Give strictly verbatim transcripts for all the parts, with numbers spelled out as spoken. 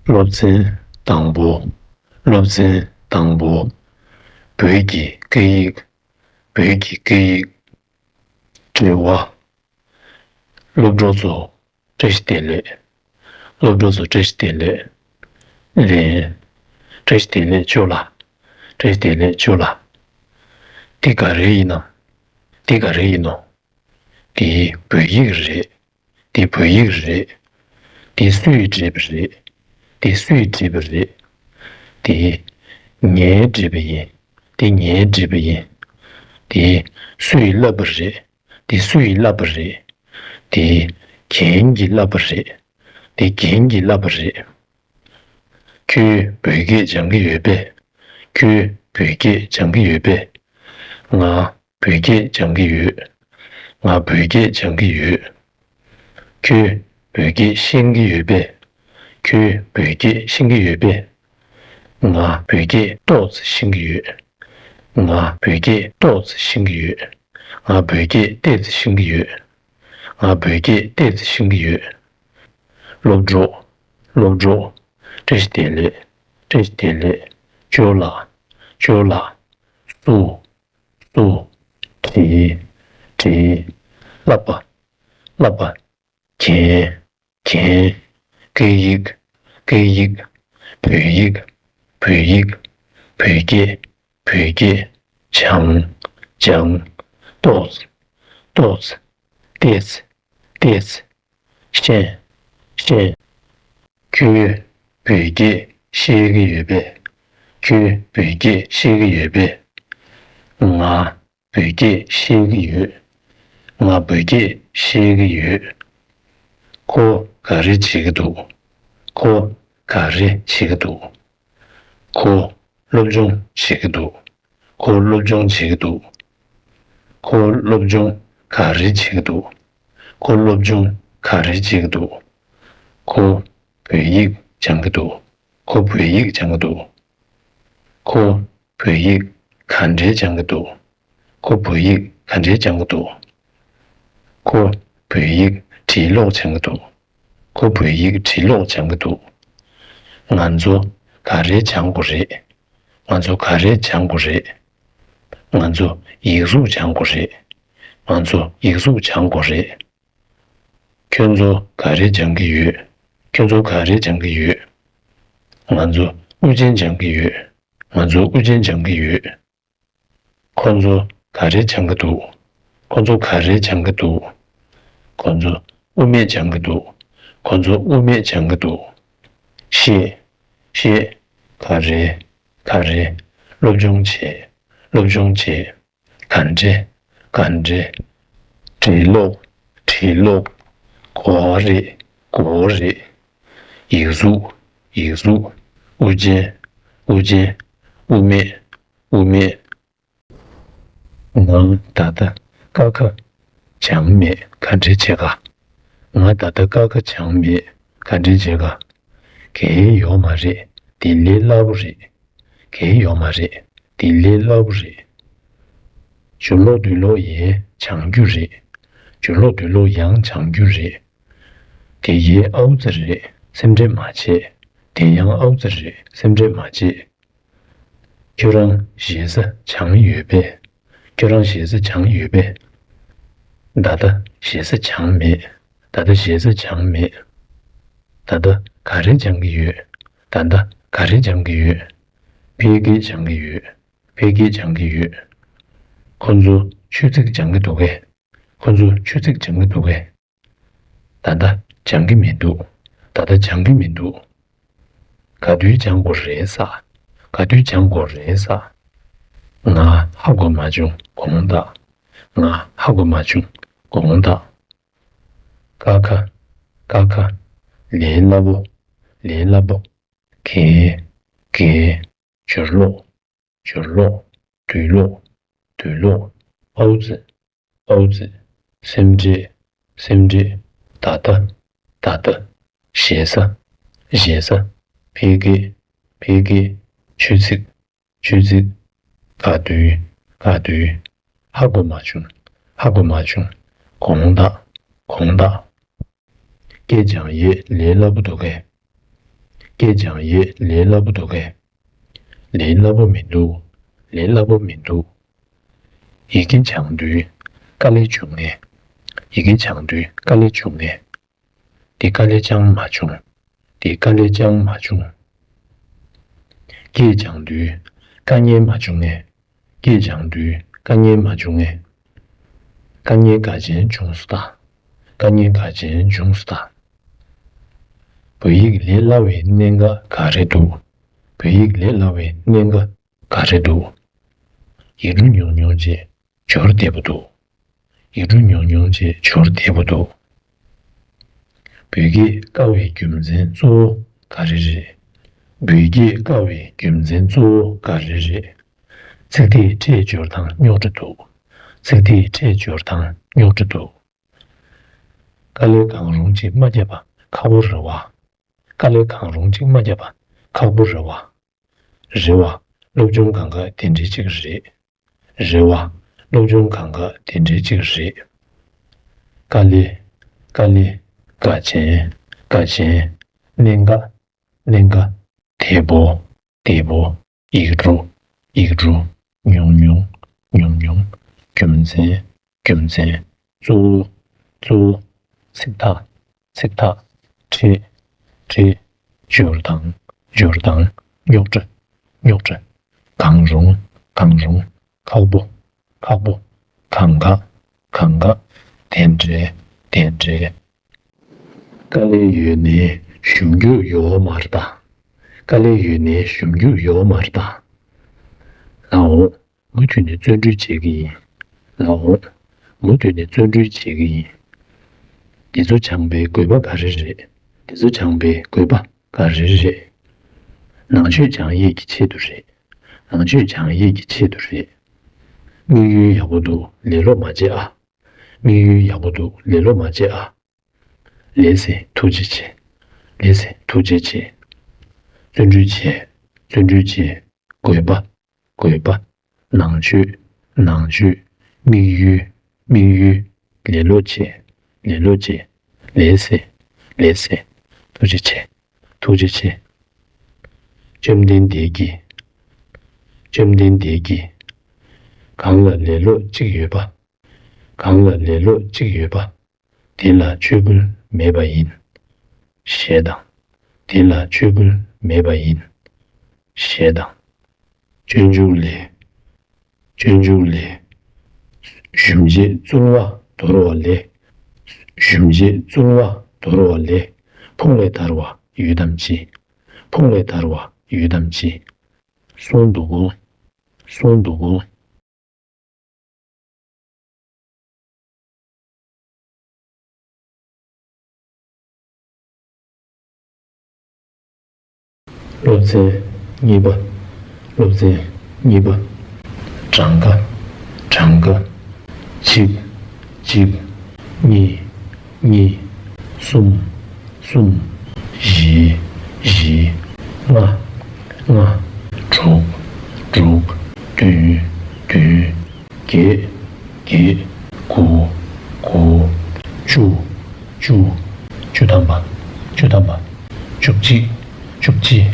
སློབ་ཚན་དང་པོ། སློབ་ཚན་དང་པོ། བོད་ཀྱི་སྐད་ཡིག་བོད་ཀྱི་སྐད་ཡིག་འབྲེལ་བ། སློབ་གྲོགས་ཚོ་བཀྲ་ཤིས་བདེ་ལེགས། སློབ་གྲོགས་ཚོ་བཀྲ་ཤིས་བདེ་ལེགས། ལན། བཀྲ་ཤིས་བདེ་ལེགས་ཅོ་ལགས། བཀྲ་ཤིས་བདེ་ལེགས་ཅོ་ལགས། འདི་ག་རེ་ཡིན་ནམ། འདི་ག་རེ་ཡིན་ནམ། འདི་བོད་ཡིག་རེད། འདི་བོད་ཡིག་རེད། འདི་སུས་བྲིས་པ་རེད། འདི་སུས་བྲིས་པ་རེད། འདི་ངས་བྲིས་པ་ཡིན། འདི་ངས་བྲིས་པ་ཡིན། འདི་སུས་བསླབས་པ་རེད། འདི་སུས་བསླབས་པ་རེད། འདི་རྒན་གྱིས་བསླབས་པ་རེད། འདི་རྒན་གྱིས་བསླབས་པ་རེད། ཁྱོད་བོད་སྐད་སྦྱང་གི་ཡོད་པས། ཁྱོད་བོད་སྐད་སྦྱང་གི་ཡོད་པས། ང་བོད་སྐད་སྦྱང་གི་ཡོད། ང་བོད་སྐད་སྦྱང་གི་ཡོད། ཁྱོད་བོད་སྐད་ཤེས་ཀྱི་ཡོད་པས། ཁྱོད་བོད་སྐད་ཤེས་ཀྱི་ཡོད་པས། ང་བོད་སྐད་ཏོག་ཙམ་ཤེས་ཀྱི་ཡོད། ང་བོད་སྐད་ཏོག་ཙམ་ཤེས་ཀྱི་ཡོད། ང་བོད་སྐད་ཏོག་ཙམ་ཤེས་ཀྱི་ཡོད། ང་བོད་སྐད་ཏོག་ཙམ་ཤེས་ཀྱི་ཡོད། སློབ་གྲོགས། སློབ་གྲོགས། བཀྲ་ཤིས་བདེ་ལེགས། བཀྲ་ཤིས་བདེ་ལེགས། ཅོ་ལགས། ཅོ་ལགས། སུ། སུ། བྲིས། བྲིས། བསླབ་པ། བསླབ་པ། རྒན། རྒན། སྐད་ཡིག་སྐད་ཡིག་བོད་ཡིག་བོད་ཡིག་བོད་སྐད། བོད་སྐད། སྦྱང་། སྦྱང་། ཏོག་ཙམ། ཏོག་ཙམ། ཏོག་ཙམ། ཏོག་ཙམ། ཤེས། ཤེས། ཁྱོད་བོད་སྐད་ཤེས་ཀྱི་ཡོད་པས། ཁྱོད་བོད་སྐད་ཤེས་ཀྱི་ཡོད་པས། ང་བོད་སྐད་ཤེས་ཀྱི་ཡོད། ང་བོད་སྐད་ཤེས་ཀྱི་ཡོད། ཁོ་ག་རེ་བྱེད་ཀྱི་འདུག་ཁོ་ག་རེ་བྱེད་ཀྱི་འདུག་ཁོ་སློབ་སྦྱོང་བྱེད་ཀྱི་འདུག་ཁོ་སློབ་སྦྱོང་བྱེད་ཀྱི་འདུག་ཁོ་སློབ་སྦྱོང་ག་རེ་བྱེད་ཀྱི་འདུག་ཁོ་སློབ་སྦྱོང་ག་རེ་བྱེད་ཀྱི་འདུག་ཁོ་བོད་ཡིག་སྦྱང་གི་འདུག་ཁོ་བོད་ཡིག་སྦྱང་གི་འདུག་ཁོ་བོད་ཡིག་ག་འདྲས་སྦྱང་གི་འདུག་ཁོ་བོད་ཡིག་ག་འདྲས་སྦྱང་གི་འདུག་ཁོ་བོད་ཡིག་བྲིས་ཀློག་སྦྱང་གི་འདུག་ཁོ་བོད་ཡིག་བྲིས་ཀློག་སྦྱང་གི་འདུག་ང་ཚོ་ག་རེ་སྦྱང་དགོས་རེད། ང་ཚོ་ག་རེ་སྦྱང་དགོས་རེད། ང་ཚོ་ཡིག་གཟུགས་སྦྱང་དགོས་རེད། ང་ཚོ་ཡིག་གཟུགས་སྦྱང་དགོས་རེད། ཁྱོད་ཚོ་ག་རེ་སྦྱང་གི་ཡོད། ཁྱོད་ཚོ་ག་རེ་སྦྱང་གི་ཡོད། ང་ཚོ་དབུ་ཅན་སྦྱང་གི་ཡོད། ང་ཚོ་དབུ་ཅན་སྦྱང་གི་ཡོད། ཁོ་ཚོ་ག་རེ་སྦྱང་གི་འདུག་ཁོ་ཚོ་ག་རེ་སྦྱང་གི་འདུག་ཁོ་ཚོ་དབུ་མེད་སྦྱང་གི་འདུག་ཁོ་ཚོ་དབུ་མེད་སྦྱང་གི་འདུག་ཤེས། ཤེས། ག་རེ། ག་རེ། སློབ་སྦྱོང་བྱེད། སློབ་སྦྱོང་བྱེད། ག་འདྲས། ག་འདྲས། བྲིས་ཀློག་བྲིས་ཀློག་གོ་བ་རེད། གོ་བ་རེད། ཡིག་གཟུགས། ཡིག་གཟུགས། དབུ་ཅན། དབུ་ཅན། དབུ་མེད། དབུ་མེད། ང་ད་ལྟ་ཀ་ཁ་སྦྱངས་མེད། ག་འདྲས་བྱེད་ག་ང་ད་ལྟ་ཀ་ཁ་སྦྱངས་མེད། ག་འདྲས་བྱེད་ག་གལ་ཡོད་མ་རེད། དེ་ལས་སླ་པོ་རེད། གལ་ཡོད་མ་རེད། དེ་ལས་སླ་པོ་རེད། སྦྱོར་ཀློག་འདོན་ཀློག་ཡང་སྦྱང་རྒྱུ་རེད། སྦྱོར་ཀློག་འདོན་ཀློག་ཡང་སྦྱང་རྒྱུ་རེད། དེ་ཡང་ཨའུ་ཙི་རེད། སེམས་ཁྲལ་མ་བྱེད། དེ་ཡང་ཨའུ་ཙི་རེད། སེམས་ཁྲལ་མ་བྱེད། ཁྱོད་རང་ཞེ་ས་སྦྱངས་ཡོད་པས། ཁྱོད་རང་ཞེ་ས་སྦྱངས་ཡོད་པས། ད་ལྟ་ཞེ་ས་སྦྱངས་མེད། ད་ལྟ་ཞེ་ས་སྦྱངས་མེད། ད་ལྟ་ག་རེ་སྦྱང་གི་ཡོད། ད་ལྟ་ག་རེ་སྦྱང་གི་ཡོད། ཕལ་སྐད་སྦྱང་གི་ཡོད། ཕལ་སྐད་སྦྱང་གི་ཡོད། ཁོ་ཚོ་ཆོས་ཚིག་སྦྱང་གི་འདུག་གས། ཁོ་ཚོ་ཆོས་ཚིག་སྦྱང་གི་འདུག་གས། ད་ལྟ་སྦྱང་གི་མི་འདུག་ད་ལྟ་སྦྱང་གི་མི་འདུག་ག་དུས་སྦྱང་དགོས་རེད་ཟེ། ག་དུས་སྦྱང་དགོས་རེད་ཟེ། ང་ཧ་གོ་མ་བྱུང་། དགོངས་དག་ང་ཧ་གོ་མ་བྱུང་། དགོངས་དག་ཀ་ཁ། ཀ་ཁ། ལས་སླ་པོ། ལས་སླ་པོ། གལ། གལ། སྦྱོར་ཀློག་སྦྱོར་ཀློག་སྦྱོར་ཀློག་སྦྱོར་ཀློག་ཨའུ་ཙི། ཨའུ་ཙི། སེམས་ཁྲལ། སེམས་ཁྲལ། ད་ལྟ། ད་ལྟ། ཞེ་ས། ཞེ་ས། ཕལ་སྐད། ཕལ་སྐད། ཆོས་ཚིག་ཆོས་ཚིག་ག་དུས། ག་དུས། ཧ་གོ་མ་བྱུང་། ཧ་གོ་མ་བྱུང་། དགོངས་དག་དགོངས་དག་སྐད་སྦྱང་ཡས་ལས་སླ་པོ་འདུག་གས། སྐད་སྦྱང་ཡས་ལས་སླ་པོ་འདུག་གས། ལས་སླ་པོ་མི་འདུག་ལས་སླ་པོ་མི་འདུག་ཡི་གེ་སྦྱང་དུས་དཀའ་ལས་བྱུང་ངས། ཡི་གེ་སྦྱང་དུས་དཀའ་ལས་བྱུང་ངས། འདི་དཀའ་ལས་ཅང་མ་བྱུང་། འདི་དཀའ་ལས་ཅང་མ་བྱུང་། སྐད་སྦྱང་དུས་དཀའ་ངལ་མ་བྱུང་ངས། སྐད་སྦྱང་དུས་དཀའ་ངལ་མ་བྱུང་ངས། དཀའ་ངལ་ག་ཅན་བྱུང་སོང་ད། དཀའ་ངལ་ག་ཅན་བྱུང་སོང་ད། བོད་ཡིག་ལས་སླ་བའི་གནད་འགག་ག་རེ་འདུག་བོད་ཡིག་ལས་སླ་བའི་གནད་འགག་ག་རེ་འདུག་ཡིག་འབྲུ་ཉུང་ཉུང་བྱས་སྦྱོར་བདེ་པོ་འདུག་ཡིག་འབྲུ་ཉུང་ཉུང་བྱས་སྦྱོར་བདེ་པོ་འདུག་བོད་སྐད་དཀའ་བའི་རྒྱུ་མཚན་གཙོ་བོ་ག་རེ་རེད། བོད་སྐད་དཀའ་བའི་རྒྱུ་མཚན་གཙོ་བོ་ག་རེ་རེད། ཚིག་དེའི་ཕྲད་སྦྱོར་སྟངས་རྙོག་དྲ་འདུག་ཚིག་དེའི་ཕྲད་སྦྱོར་སྟངས་རྙོག་དྲ་འདུག་དཀའ་ལས་གང་རུང་ཅིག་མ་བརྒྱབ་པ་ཁག་པོ་རེད་བ། དཀའ་ལས་གང་རུང་ཅིག་མ་བརྒྱབ་པ་ཁག་པོ་རེད་བ། རེད་བ། སློབ་སྦྱོང་གང་ག་དེ་འདྲའི་ཅིག་རེད། རེད་བ། སློབ་སྦྱོང་གང་ག་དེ་འདྲའི་ཅིག་རེད། དཀའ་ལས། དཀའ་ལས། དཀའ་ཆེན། དཀའ་ཆེན། གནད་འགག་གནད་འགག་བདེ་པོ། བདེ་པོ། ཡིག་འབྲུ། ཡིག་འབྲུ། ཉུང་ཉུང་། ཉུང་ཉུང་། རྒྱུ་མཚན། རྒྱུ་མཚན། གཙོ་བོ། གཙོ་བོ། ཚིག་ཐག་ཚིག་ཐག་ཕྲད། ཕྲད། སྦྱོར་སྟངས། སྦྱོར་སྟངས། རྙོག་དྲ། རྙོག་དྲ། གང་རུང་། གང་རུང་། ཁག་པོ། ཁག་པོ། གང་ག་གང་ག་དེ་འདྲའི། དེ་འདྲའི། དཀའ་ལས་ཡོད་ནའི་ཞུམ་རྒྱུ་ཡོད་མ་རེད་ད། དཀའ་ལས་ཡོད་ནའི་ཞུམ་རྒྱུ་ཡོད་མ་རེད་ད། ལགས་འོང་། མུ་མཐུད་ནས་བརྩོན་འགྲུས་བྱེད་ཀྱི་ཡིན། ལགས་འོང་། མུ་མཐུད་ནས་བརྩོན་འགྲུས་བྱེད་ཀྱི་ཡིན། འདི་ཚོ་སྦྱང་པའི་དགོས་པ་ག་རེ་རེད། འདི་ཚོ་སྦྱང་པའི་དགོས་པ་ག་རེ་རེད། ནང་ཆོས་སྦྱང་ཡས་ཀྱི་ཆེད་དུ་རེད། ནང་ཆོས་སྦྱང་ཡས་ཀྱི་ཆེད་དུ་རེད། དམིགས་ཡུལ་ཡག་པོ་འདུག་ལས་ལོག་མ་བྱེད་ཨ། དམིགས་ཡུལ་ཡག་པོ་འདུག་ལས་ལོག་མ་བྱེད་ཨ། ལགས་སེ་ཐུགས་རྗེ་ཆེ། ལགས་སེ་ཐུགས་རྗེ་ཆེ། བརྩོན་འགྲུས་ཆེ། བརྩོན་འགྲུས་ཆེ། དགོས་པ། དགོས་པ། ནང་ཆོས། ནང་ཆོས། དམིགས་ཡུལ། དམིགས་ཡུལ། ལས་ལོག་བྱེད། ལས་ལོག་བྱེད། ལགས་སེ། ལགས་སེ། ཐུགས་རྗེ་ཆེ། ཐུགས་རྗེ་ཆེ། བཅོམ་ལྡན་འདས་ཀྱིས། བཅོམ་ལྡན་འདས་ཀྱིས། གང་ལ་ལས་ལོག་གཅིག་ཡོད་པ། གང་ལ་ལས་ལོག་གཅིག་ཡོད་པ། དེ་ལ་ཆོས་ཀུན་མེད་པ་ཡིན། ཞེས་དང་། དེ་ལ་ཆོས་ཀུན་མེད་པ་ཡིན། ཞེས་དང་། སྤྱོད་འཇུག་ལས། སྤྱོད་འཇུག་ལས། ཞུམ་བྱེད་རྩོལ་བ་དོར་བ་ལས། ཞུམ་བྱེད་རྩོལ་བ་དོར་བ་ལས། ཕུང་ལས་ཐར་བ་ཡོད་དམ་ཅི། ཕུང་ལས་ཐར་བ་ཡོད་དམ་ཅི། གསུངས་འདུག་གོ། གསུངས་འདུག་གོ། སློབ་ཚན་གཉིས་པ། སློབ་ཚན་གཉིས་པ། གྲངས་ཀ་གྲངས་ཀ་གཅིག་གཅིག་གཉིས། གཉིས། གསུམ། གསུམ། བཞི། བཞི། ལྔ། ལྔ། དྲུག་དྲུག་བདུན། བདུན། བརྒྱད། བརྒྱད། དགུ། དགུ། བཅུ། བཅུ། བཅུ་ཐམ་པ། བཅུ་ཐམ་པ། བཅུ་གཅིག་བཅུ་གཅིག་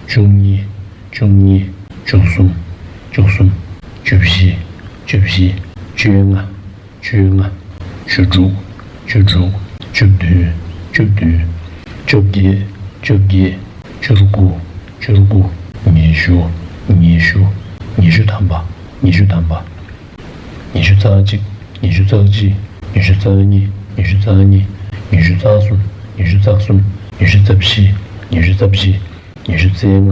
བཅུ་གཉིས། བཅུ་གཉིས། བཅུ་གསུམ། བཅུ་གསུམ། བཅུ་བཞི། བཅུ་བཞི། བཅོ་ལྔ། བཅོ་ལྔ། བཅུ་དྲུག་བཅུ་དྲུག་བཅུ་བདུན། བཅུ་བདུན། བཅོ་བརྒྱད། བཅོ་བརྒྱད། བཅུ་དགུ་བཅུ་དགུ་ཉི་ཤུ། ཉི་ཤུ། ཉི་ཤུ་ཐམ་པ། ཉི་ཤུ་ཐམ་པ། ཉི་ཤུ་རྩ་གཅིག་ཉི་ཤུ་རྩ་གཅིག་ཉི་ཤུ་རྩ་གཉིས། ཉི་ཤུ་རྩ་གཉིས། ཉི་ཤུ་རྩ་གསུམ། ཉི་ཤུ་རྩ་གསུམ། ཉི་ཤུ་རྩ་བཞི། ཉི་ཤུ་རྩ་བཞི། ཉི་ཤུ་རྩ་ལྔ།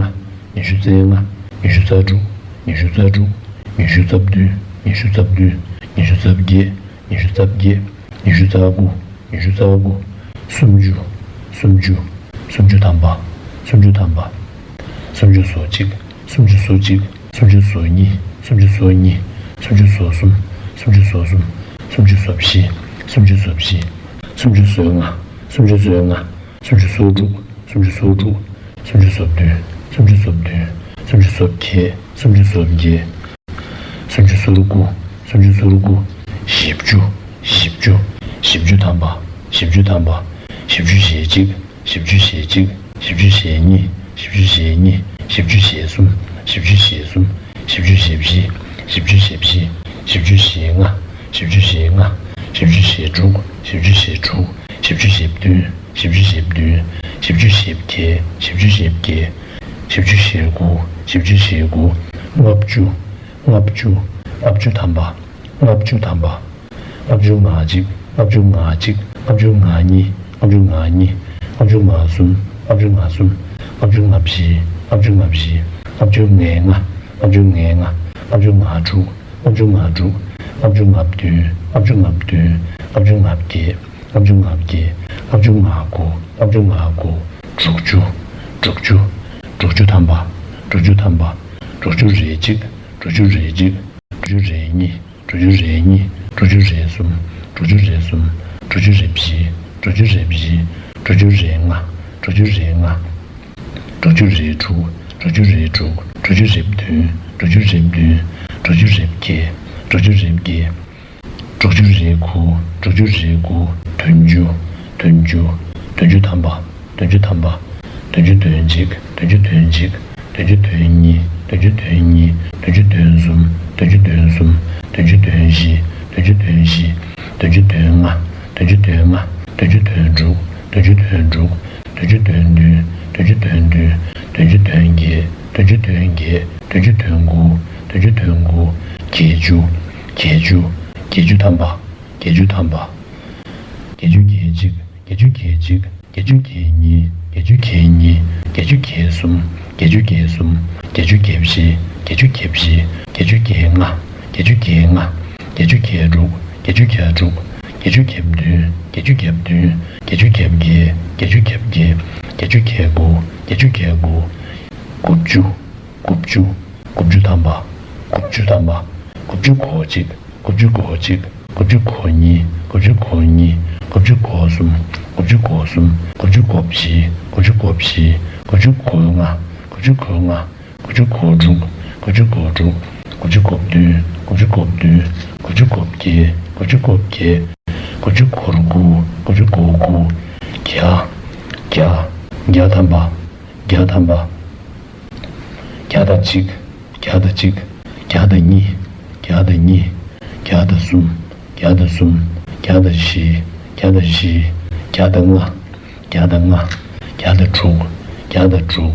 ཉི་ཤུ་རྩ་ལྔ། ཉི་ཤུ་རྩ་དྲུག་ཉི་ཤུ་རྩ་དྲུག་ཉི་ཤུ་རྩ་བདུན། ཉི་ཤུ་རྩ་བདུན། ཉི་ཤུ་རྩ་བརྒྱད། ཉི་ཤུ་རྩ་བརྒྱད། ཉི་ཤུ་རྩ་དགུ་ཉི་ཤུ་རྩ་དགུ་སུམ་ཅུ། སུམ་ཅུ། སུམ་ཅུ་ཐམ་པ། སུམ་ཅུ་ཐམ་པ། སུམ་ཅུ་སོ་གཅིག་སུམ་ཅུ་སོ་གཅིག་སུམ་ཅུ་སོ་གཉིས། སུམ་ཅུ་སོ་གཉིས། སུམ་ཅུ་སོ་གསུམ། སུམ་ཅུ་སོ་གསུམ། སུམ་ཅུ་སོ་བཞི། སུམ་ཅུ་སོ་བཞི། སུམ་ཅུ་སོ་ལྔ། སུམ་ཅུ་སོ་ལྔ། སུམ་ཅུ་སོ་དྲུག་སུམ་ཅུ་སོ་དྲུག་སུམ་ཅུ་སོ་བདུན། སུམ་ཅུ་སོ་བདུན། སུམ་ཅུ་སོ་བརྒྱད། སུམ་ཅུ་སོ་བརྒྱད། སུམ་ཅུ་སོ་དགུ་སུམ་ཅུ་སོ་དགུ་བཞི་བཅུ། བཞི་བཅུ། བཞི་བཅུ་ཐམ་པ། བཞི་བཅུ་ཐམ་པ། བཞི་བཅུ་ཞེ་གཅིག་བཞི་བཅུ་ཞེ་གཅིག་བཞི་བཅུ་ཞེ་གཉིས། བཞི་བཅུ་ཞེ་གཉིས། བཞི་བཅུ་ཞེ་གསུམ། བཞི་བཅུ་ཞེ་གསུམ། བཞི་བཅུ་ཞེ་བཞི། བཞི་བཅུ་ཞེ་བཞི། བཞི་བཅུ་ཞེ་ལྔ། བཞི་བཅུ་ཞེ་ལྔ། བཞི་བཅུ་ཞེ་དྲུག། བཞི་བཅུ་ཞེ་དྲུག། བཞི་བཅུ་ཞེ་བདུན། བཞི་བཅུ་ཞེ་བདུན། བཞི་བཅུ་ཞེ་བརྒྱད། བཞི་བཅུ་ཞེ་བརྒྱད། བཞི་བཅུ་ཞེ་དགུ། བཞི་བཅུ་ཞེ་དགུ། ལྔ་བཅུ། ལྔ་བཅུ། ལྔ་བཅུ་ཐམ་པ། ལྔ་བཅུ་ཐམ་པ། ལྔ་བཅུ་ང་གཅིག། ལྔ་བཅུ་ང་གཅིག། ལྔ་བཅུ་ང་གཉིས། ལྔ་བཅུ་ང་གསུམ། ལྔ་བཅུ་ང་གསུམ། ལྔ་བཅུ་ང་བཞི། ལྔ་བཅུ་ང་བཞི། ལྔ་བཅུ་ང་ལྔ། ལྔ་བཅུ་ང་ལྔ། ལྔ་བཅུ་ང་དྲུག། ལྔ་བཅུ་ང་དྲུག། ལྔ་བཅུ་ང་བདུན། ལྔ་བཅུ་ང་བདུན། ལྔ་བཅུ་ང་བརྒྱད། ལྔ་བཅུ་ང་བརྒྱད། ལྔ་བཅུ་ང་དགུ། ལྔ་བཅུ་ང་དགུ། དྲུག་ཅུ། དྲུག་ཅུ། དྲུག་ཅུ་ཐམ་པ། དྲུག་ཅུ་ཐམ་པ། དྲུག་ཅུ་རེ་གཅིག། དྲུག་ཅུ་རེ་གཅིག། དྲུག་ཅུ་རེ་གཉིས། དྲུག་ཅུ་རེ་གཉིས། དྲུག་ཅུ་རེ་གསུམ། དྲུག་ཅུ་རེ་གསུམ། དྲུག་ཅུ་རེ་བཞི། དྲུག་ཅུ་རེ་བཞི། དྲུག་ཅུ་རེ་ལྔ། དྲུག་ཅུ་རེ་ལྔ། དྲུག་ཅུ་རེ་དྲུག། དྲུག་ཅུ་རེ་དྲུག། དྲུག་ཅུ་རེ་བདུན། དྲུག་ཅུ་རེ་བདུན། དྲུག་ཅུ་རེ་བརྒྱད། དྲུག་ཅུ་རེ་བརྒྱད། དྲུག་ཅུ་རེ་དགུ། དྲུག་ཅུ་རེ་དགུ། བདུན་ཅུ། བདུན་ཅུ། བདུན་ཅུ་ཐམ་པ། བདུན་ཅུ་ཐམ་པ། བདུན་ཅུ་དོན་གཅིག། བདུན་ཅུ་དོན་གཅིག། བདུན་ཅུ་དོན་གཉིས། བདུན་ཅུ་དོན་གཉིས། བདུན་ཅུ་དོན་གསུམ། བདུན་ཅུ་དོན་གསུམ། བདུན་ཅུ་དོན་བཞི། བདུན་ཅུ་དོན་བཞི། བདུན་ཅུ་དོན་ལྔ། བདུན་ཅུ་དོན་ལྔ། བདུན་ཅུ་དོན་དྲུག། བདུན་ཅུ་དོན་དྲུག། བདུན་ཅུ་དོན་བདུན། བདུན་ཅུ་དོན་བདུན། བདུན་ཅུ་དོན་བརྒྱད། བདུན་ཅུ་དོན་བརྒྱད། བདུན་ཅུ་དོན་དགུ། བདུན་ཅུ་དོན་དགུ། བརྒྱད་ཅུ། བརྒྱད་ཅུ། བརྒྱད་ཅུ་ཐམ་པ། བརྒྱད་ཅུ་ཐམ་པ། བརྒྱད་ཅུ་གྱ་གཅིག། བརྒྱད་ཅུ་གྱ་གཅིག། བརྒྱད་ཅུ་གྱ་གཉིས། བརྒྱད་ཅུ་གྱ་གཉིས། བརྒྱད་ཅུ་གྱ་གསུམ། བརྒྱད་ཅུ་གྱ་གསུམ། བརྒྱད་ཅུ་གྱ་བཞི། བརྒྱད་ཅུ་གྱ་བཞི། བརྒྱད་ཅུ་གྱ་ལྔ། བརྒྱད་ཅུ་གྱ་ལྔ། བརྒྱད་ཅུ་གྱ་དྲུག། བརྒྱད་ཅུ་གྱ་དྲུག། བརྒྱད་ཅུ་གྱ་བདུན། བརྒྱད་ཅུ་གྱ་བདུན། བརྒྱད་ཅུ་གྱ་བརྒྱད། བརྒྱད་ཅུ་གྱ་བརྒྱད། བརྒྱད་ཅུ་གྱ་དགུ། བརྒྱད་ཅུ་གྱ་དགུ། དགུ་བཅུ། དགུ་བཅུ། དགུ་བཅུ་ཐམ་པ། དགུ་བཅུ་ཐམ་པ། དགུ་བཅུ་གོ་གཅིག། དགུ་བཅུ་གོ་གཅིག། དགུ་བཅུ་གོ་གཉིས། དགུ་བཅུ་གོ་གཉིས། དགུ་བཅུ་གོ་གསུམ། དགུ་བཅུ་གོ་གསུམ། དགུ་བཅུ་གོ་བཞི། དགུ་བཅུ་གོ་བཞི། དགུ་བཅུ་གོ་ལྔ། དགུ་བཅུ་གོ་ལྔ། དགུ་བཅུ་གོ་དྲུག། དགུ་བཅུ་གོ་དྲུག། དགུ་བཅུ་གོ་བདུན། དགུ་བཅུ་གོ་བདུན། དགུ་བཅུ་གོ་བརྒྱད། དགུ་བཅུ་གོ་བརྒྱད། དགུ་བཅུ་གོ་དགུ། དགུ་བཅུ་གོ་དགུ། བརྒྱ། བརྒྱ། བརྒྱ་ཐམ་པ། བརྒྱ་ཐམ་པ། བརྒྱ་དང་གཅིག། བརྒྱ་དང་གཅིག། བརྒྱ་དང་གཉིས། བརྒྱ་དང་གཉིས། བརྒྱ་དང་གསུམ། བརྒྱ་དང་གསུམ། བརྒྱ་དང་བཞི། བརྒྱ་དང་བཞི། བརྒྱ་དང་ལྔ། བརྒྱ་དང་ལྔ། བརྒྱ་དང་དྲུག། བརྒྱ་དང་དྲུག།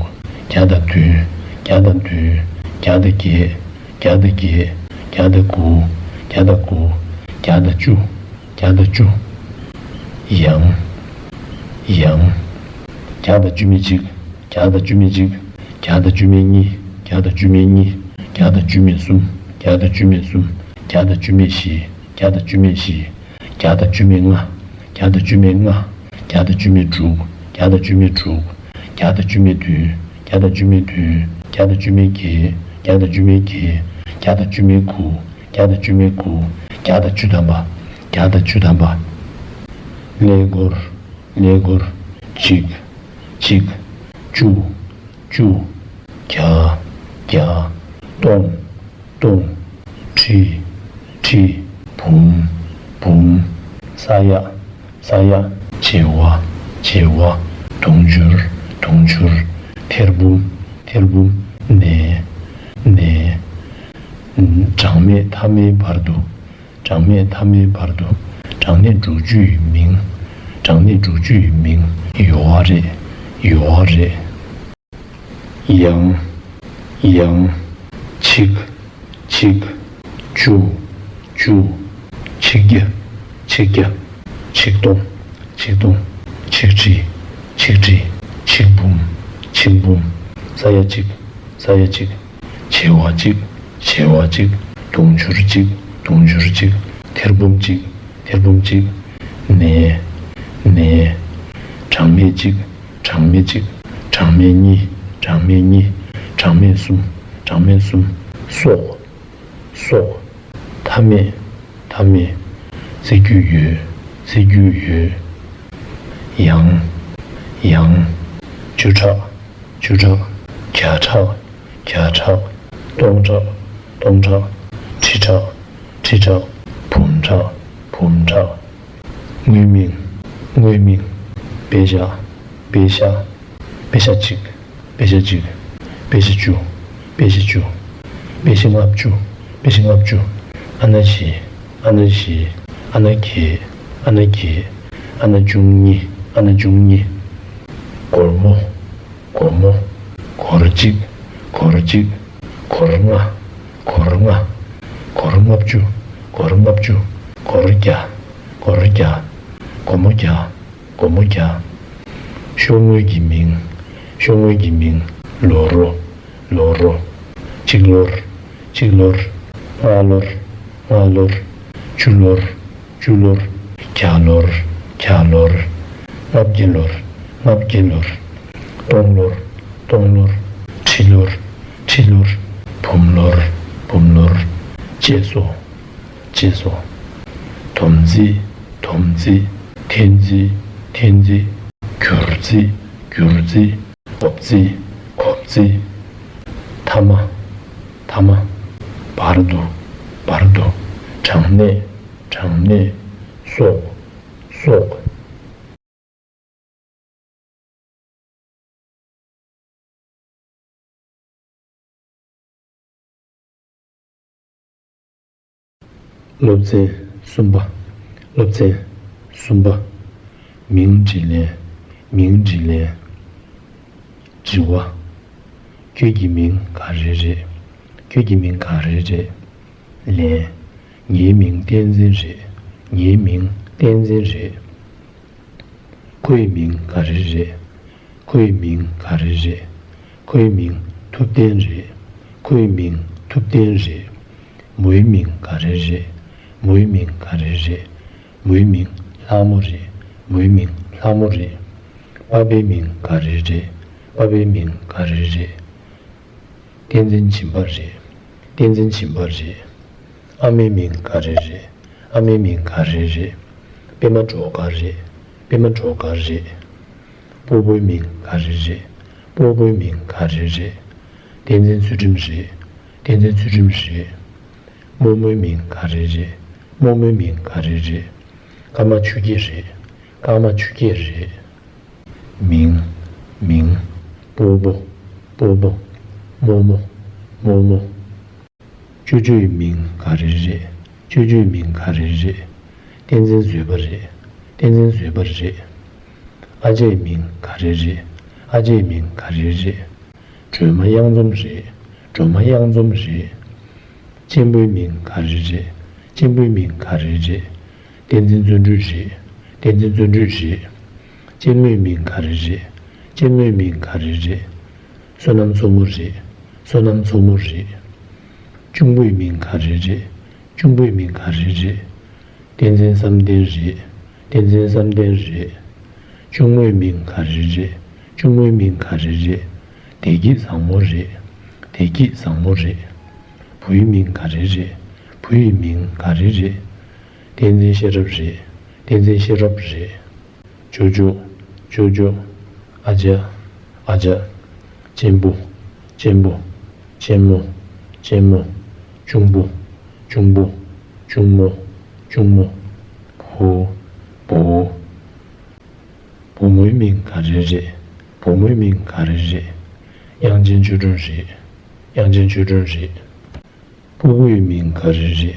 བརྒྱ་དང་བདུན། བརྒྱ་དང་བདུན། བརྒྱ་དང་བརྒྱད། བརྒྱ་དང་བརྒྱད། བརྒྱ་དང་དགུ། བརྒྱ་དང་དགུ། བརྒྱ་དང་བཅུ། བརྒྱ་དང་བཅུ། ཡང་། ཡང་། བརྒྱ་དང་བཅུ་མེད་གཅིག། བརྒྱ་དང་བཅུ་མེད་གཅིག། བརྒྱ་དང་བཅུ་མེད་གཉིས། བརྒྱ་དང་བཅུ་མེད་གཉིས། བརྒྱ་དང་བཅུ་མེད་གསུམ། བརྒྱ་དང་བཅུ་མེད་གསུམ། བརྒྱ་དང་བཅུ་མེད་བཞི། བརྒྱ་དང་བཅུ་མེད་བཞི། བརྒྱ་དང་བཅུ་མེད་ལྔ། བརྒྱ་དང་བཅུ་མེད་ལྔ། བརྒྱ་དང་བཅུ་མེད་དྲུག། བརྒྱ་དང་བཅུ་མེད་དྲུག། བརྒྱ་དང་བཅུ་མེད་བདུན། བརྒྱ་དང་བཅུ་མེད་བདུན། བརྒྱ་དང་བཅུ་མེད་བརྒྱད། བརྒྱ་དང་བཅུ་མེད་བརྒྱད། བརྒྱ་དང་བཅུ་མེད་དགུ། བརྒྱ་དང་བཅུ་མེད་དགུ། བརྒྱ་དང་བཅུ་ཐམ་པ། བརྒྱ་དང་བཅུ་ཐམ་པ། ཀླད་ཀོར། ཀླད་ཀོར། གཅིག། གཅིག། བཅུ། བཅུ། བརྒྱ། བརྒྱ། སྟོང་། སྟོང་། ཁྲི། ཁྲི། འབུམ། འབུམ། ས་ཡ། ས་ཡ། བྱེ་བ། བྱེ་བ། དུང་ཕྱུར། དུང་ཕྱུར། ཐེར་འབུམ། ཐེར་འབུམ། ནས། ནས། གྲངས་མེད་མཐའ་མེད་བར་དུ། གྲངས་མེད་མཐའ་མེད་བར་དུ། གྲངས་གནས་དྲུག་ཅུའི་མིང་། གྲངས་གནས་དྲུག་ཅུའི་མིང་། ཡོལ་བ་རེད། ཡོལ་བ་རེད། ཡང་། ཡང་། ཆིག། ཆིག། བཅུ། བཅུ། ཆིག་བརྒྱ། ཆིག་བརྒྱ། ཆིག་སྟོང་། ཆིག་སྟོང་། ཆིག་ཁྲི། ཆིག་ཁྲི། ཆིག་འབུམ། ཆིག་འབུམ། ས་ཡ་གཅིག། ས་ཡ་གཅིག། བྱེ་བ་གཅིག། བྱེ་བ་གཅིག། དུང་ཕྱུར་གཅིག། དུང་ཕྱུར་གཅིག། ཐེར་འབུམ་གཅིག། ཐེར་འབུམ་གཅིག། ནས། ནས། གྲངས་མེད་གཅིག། གྲངས་མེད་གཅིག། གྲངས་མེད་གཉིས། གྲངས་མེད་གཉིས། གྲངས་མེད་གསུམ། གྲངས་མེད་གསུམ། སྲོག། སྲོག། མཐའ་མེད། མཐའ་མེད། བརྩི་རྒྱུ་ཡོད། བརྩི་རྒྱུ་ཡོད། ཡང་། ཡང་། བཅུ་ཕྲག། བཅུ་ཕྲག། བརྒྱ་ཕྲག། བརྒྱ་ཕྲག། སྟོང་ཕྲག། སྟོང་ཕྲག། ཁྲི་ཕྲག། ཁྲི་ཕྲག། འབུམ་ཕྲག། འབུམ་ཕྲག། དངོས་མིང་། དངོས་མིང་། པེ་ཤ། པེ་ཤ། པེ་ཤ་གཅིག་པེ་ཤ་གཅིག་པེ་ཤ་བཅུ། པེ་ཤ་བཅུ། པེ་ཤ་ལྔ་བཅུ། པེ་ཤ་ལྔ་བཅུ། ཨ་ན་བཞི། ཨ་ན་བཞི། ཨ་ན་བརྒྱད། ཨ་ན་བརྒྱད། ཨ་ན་བཅུ་གཉིས། ཨ་ན་བཅུ་གཉིས། སྒོར་མོ། སྒོར་མོ། སྒོར་གཅིག་སྒོར་གཅིག་སྒོར་ལྔ། སྒོར་ལྔ། སྒོར་ལྔ་བཅུ། སྒོར་ལྔ་བཅུ། སྒོར་བརྒྱ། སྒོར་བརྒྱ། སྒོར་མོ་བརྒྱ། སྒོར་མོ་བརྒྱ། ཤོག་ངོས་ཀྱི་མིང་། ཤོག་ངོས་ཀྱི་མིང་། ལོ་རོ། ལོ་རོ། ཆིག་ལོར། ཆིག་ལོར། ལྔ་ལོར། ལྔ་ལོར། བཅུ་ལོར། བཅུ་ལོར། བརྒྱ་ལོར། བརྒྱ་ལོར། ལྔ་བརྒྱ་ལོར། ལྔ་བརྒྱ་ལོར། སྟོང་ལོར། སྟོང་ལོར། ཁྲི་ལོར། ཁྲི་ལོར། འབུམ་ལོར། འབུམ་ལོར། བཅད་སོ། བཅད་སོ། དོམ་རྩི། དོམ་རྩི། ཐན་རྩི། ཐན་རྩི། གུར་རྩི། གུར་རྩི། གོབ་རྩི། གོབ་རྩི། ཐ་མ། ཐ་མ། བར་དུ། བར་དུ། གྲངས་གནས། གྲངས་གནས། སོགས། སོགས། སློབ་ཚན་གསུམ་པ། སློབ་ཚན་གསུམ་པ། མིང་དྲིས་ལན། མིང་དྲིས་ལན། དྲི་བ། ཁྱོད་ཀྱི་མིང་ག་རེ་རེད། ཁྱོད་ཀྱི་མིང་ག་རེ་རེད། ལན། ངའི་མིང་བསྟན་འཛིན་རེད། ངའི་མིང་བསྟན་འཛིན་རེད། ཁོའི་མིང་ག་རེ་རེད། ཁོའི་མིང་ག་རེ་རེད། ཁོའི་མིང་ཐུབ་བསྟན་རེད། ཁོའི་མིང་ཐུབ་བསྟན་རེད། མོའི་མིང་ག་རེ་རེད། མོའི་མིང་ག་རེ་རེད། མོའི་མིང་ལྷ་མོ་རེད། མོའི་མིང་ལྷ་མོ་རེད། པ་ཕའི་མིང་ག་རེ་རེད། པ་ཕའི་མིང་ག་རེ་རེད། བསྟན་འཛིན་སྦྱིན་པ་རེད། བསྟན་འཛིན་སྦྱིན་པ་རེད། ཨ་མའི་མིང་ག་རེ་རེད། ཨ་མའི་མིང་ག་རེ་རེད། པད་མ་སྒྲོལ་དཀར་རེད། པད་མ་སྒྲོལ་དཀར་རེད། སྤོ་བོའི་མིང་ག་རེ་རེད། སྤོ་བོའི་མིང་ག་རེ་རེད། བསྟན་འཛིན་ཚུལ་ཁྲིམས་རེད། བསྟན་འཛིན་ཚུལ་ཁྲིམས་རེད། རྨོ་མོའི་མིང་ག་རེ་རེད། རྨོ་མོའི་མིང་ག་རེ་རེད། ཀརྨ་ཆོས་སྐྱིད་རེད། ཀརྨ་ཆོས་སྐྱིད་རེད། མིང་། མིང་། སྤོ་བོ། སྤོ་བོ། རྨོ་མོ། རྨོ་མོ། ཅོ་ཅོའི་མིང་ག་རེ་རེད། ཅོ་ཅོའི་མིང་ག་རེ་རེད། བསྟན་འཛིན་བཟོད་པ་རེད། བསྟན་འཛིན་བཟོད་པ་རེད། ཨ་ཅེའི་མིང་ག་རེ་རེད། ཨ་ཅེའི་མིང་ག་རེ་རེད། སྒྲོལ་མ་གཡང་འཛོམས་རེད། སྒྲོལ་མ་གཡང་འཛོམས་རེད། གཅེན་པོའི་མིང་ག་རེ་རེད། གཅེན་པོའི་མིང་ག་རེ་རེད། བསྟན་འཛིན་བརྩོན་འགྲུས་རེད། བསྟན་འཛིན་བརྩོན་འགྲུས་རེད། གཅེན་མོའི་མིང་ག་རེ་རེད། གཅེན་མོའི་མིང་ག་རེ་རེད། བསོད་ནམས་མཚོ་མོ་རེད། བསོད་ནམས་མཚོ་མོ་རེད། གཅུང་པོའི་མིང་ག་རེ་རེད། གཅུང་པོའི་མིང་ག་རེ་རེད། བསྟན་འཛིན་བསམ་གཏན་རེད། བསྟན་འཛིན་བསམ་གཏན་རེད། གཅུང་མོའི་མིང་ག་རེ་རེད། གཅུང་མོའི་མིང་ག་རེ་རེད། བདེ་སྐྱིད་བཟང་མོ་རེད། བདེ་སྐྱིད་བཟང་མོ་རེད། བུའི་མིང་ག་རེ་རེད། བུ་ཡི་མིང་ག་རེ་རེད། བསྟན་འཛིན་ཤེས་རབ་རེད། བསྟན་འཛིན་ཤེས་རབ་རེད། ཅོ་ཅོ། ཅོ་ཅོ། ཨ་ཅག་ཨ་ཅག་གཅེན་པོ། གཅེན་པོ། གཅེན་མོ། གཅེན་མོ། གཅུང་པོ། གཅུང་པོ། གཅུང་མོ། གཅུང་མོ། བུ། བུ་བོ། བུ་མོའི་མིང་ག་རེ་རེད། བུ་མོའི་མིང་ག་རེ་རེད། དབྱངས་ཅན་ཆོས་སྒྲོན་རེད། དབྱངས་ཅན་ཆོས་སྒྲོན་རེད། སྤུ་གུའི་མིང་ག་རེ་རེད།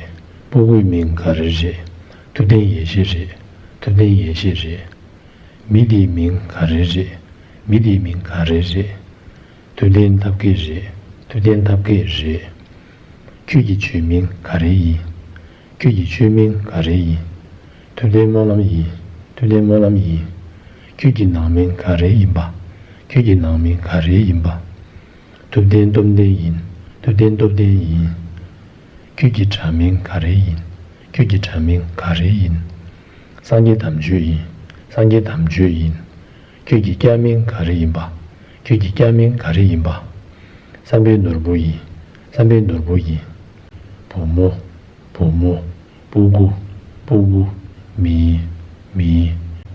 སྤུ་གུའི་མིང་ག་རེ་རེད། ཐུབ་བསྟན་ཡེ་ཤེས་རེད། ཐུབ་བསྟན་ཡེ་ཤེས་རེད། མི་དེའི་མིང་ག་རེ་རེད། མི་དེའི་མིང་ག་རེ་རེད། ཐུབ་བསྟན་ཐབས་མཁས་རེད། ཐུབ་བསྟན་ཐབས་མཁས་རེད། ཁྱོད་ཀྱི་ཆོས་མིང་ག་རེ་ཡིན། ཁྱོད་ཀྱི་ཆོས་མིང་ག་རེ་ཡིན། ཐུབ་བསྟན་སྨོན་ལམ་ཡིན། ཐུབ་བསྟན་སྨོན་ལམ་ཡིན། ཁྱོད་ཀྱི་ནང་མིང་ག་རེ་ཡིན་པ། ཁྱོད་ཀྱི་ནང་མིང་ག་རེ་ཡིན་པ། ཐུབ་བསྟན་སྟོབས་ལྡན་ཡིན། ཐུབ་བསྟན་སྟོབས་ལྡན་ཡིན། ཁྱོད་ཀྱི་དྲ་མིང་ག་རེ་ཡིན། ཁྱོད་ཀྱི་དྲ་མིང་ག་རེ་ཡིན། སངས་རྒྱས་དམ་ཆོས་ཡིན། སངས་རྒྱས་དམ་ཆོས་ཡིན། ཁྱོད་ཀྱི་སྐྱ་མིང་ག་རེ་ཡིན་པ། ཁྱོད་ཀྱི་སྐྱ་མིང་ག་རེ་ཡིན་པ། བསམ་འཕེལ་ནོར་བུ་ཡིན། བསམ་འཕེལ་ནོར་བུ་ཡིན། བུ་མོ། བུ་མོ། སྤུ་གུ། སྤུ་གུ། མི། མི།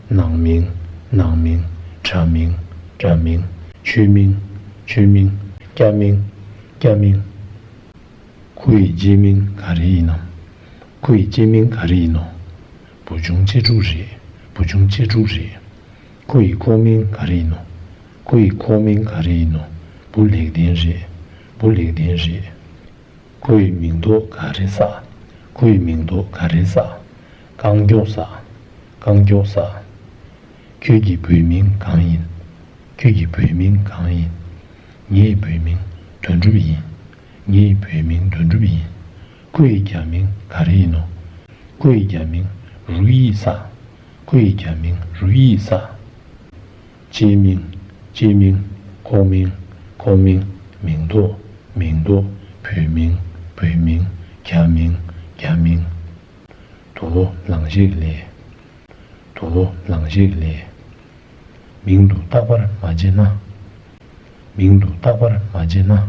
ནང་མིང་། ནང་མིང་། དྲ་མིང་། དྲ་མིང་། ཆོས་མིང་། ཆོས་མིང་། སྐྱ་མིང་། སྐྱ་མིང་། ཁོ་ཡི་སྤྱི་མིང་ག་རེ་ཡིན་ནམ། ཁོ་ཡི་སྤྱི་མིང་ག་རེ་ཡིན་ནོ། བུ་ཆུང་གཅེས་ཕྲུག་རེད། བུ་ཆུང་གཅེས་ཕྲུག་རེད། ཁོ་ཡི་ཁོག་མིང་ག་རེ་ཡིན་ནོ། ཁོ་ཡི་ཁོག་མིང་ག་རེ་ཡིན་ནོ། བུ་ལེགས་ལྡན་རེད། བུ་ལེགས་ལྡན་རེད། ཁོ་ཡི་མིང་འདོགས་ག་རེ་ཟ། ཁོ་ཡི་མིང་འདོགས་ག་རེ་ཟ། རྐང་མགྱོགས་ཟ། རྐང་མགྱོགས་ཟ། ཁྱོད་ཀྱི་བུའི་མིང་གང་ཡིན། ཁྱོད་ཀྱི་བུའི་མིང་གང་ཡིན། ངའི་བུའི་མིང་དོན་གྲུབ་ཡིན། ངའི་བུའི་མིང་དོན་གྲུབ་ཡིན། ཁོ་ཡི་རྒྱ་མིང་ག་རེ་ཡིན་ནོ། ཁོ་ཡི་རྒྱ་མིང་རུ་ཡིག་ཟ། ཁོ་ཡི་རྒྱ་མིང་རུ་ཡིག་ཟ། སྤྱི་མིང་། སྤྱི་མིང་། ཁོ་མིང་། ཁོ་མིང་། མིང་འདོགས། མིང་འདོགས། བུ་མིང་། བུ་མིང་། རྒྱ་མིང་། རྒྱ་མིང་། དུག་ལང་ཞིག་ལས། དུག་ལང་ཞིག་ལས། མིང་དུ་རྟག་པར་མ་བརྗེད་ན། མིང་དུ་རྟག་པར་མ་བརྗེད་ན།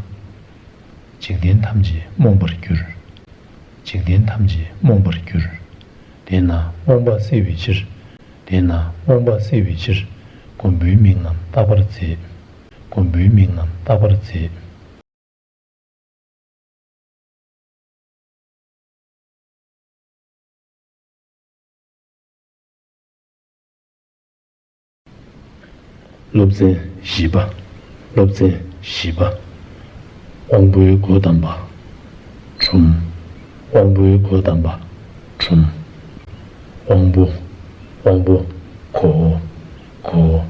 འཇིག་རྟེན་ཐམས་ཅད་རྨོངས་པར་འགྱུར། འཇིག་རྟེན་ཐམས་ཅད་རྨོངས་པར་འགྱུར། དེས་ན་རྨོངས་པ་སེལ་བའི་ཕྱིར། དེས་ན་རྨོངས་པ་སེལ་བའི་ཕྱིར། མགོན་པོའི་མིང་རྣམས་བཏགས་པར་མཛད། མགོན་པོའི་མིང་རྣམས་བཏགས་པར་མཛད། སློབ་ཚན་བཞི་པ། སློབ་ཚན་བཞི་པ། དབང་པོའི་སྒོ་བསྡམས་པ། ཁྲོམ། དབང་པོའི་སྒོ་བསྡམས་པ། ཁྲོམ། དབང་པོ། དབང་པོ། སྒོ། སྒོ།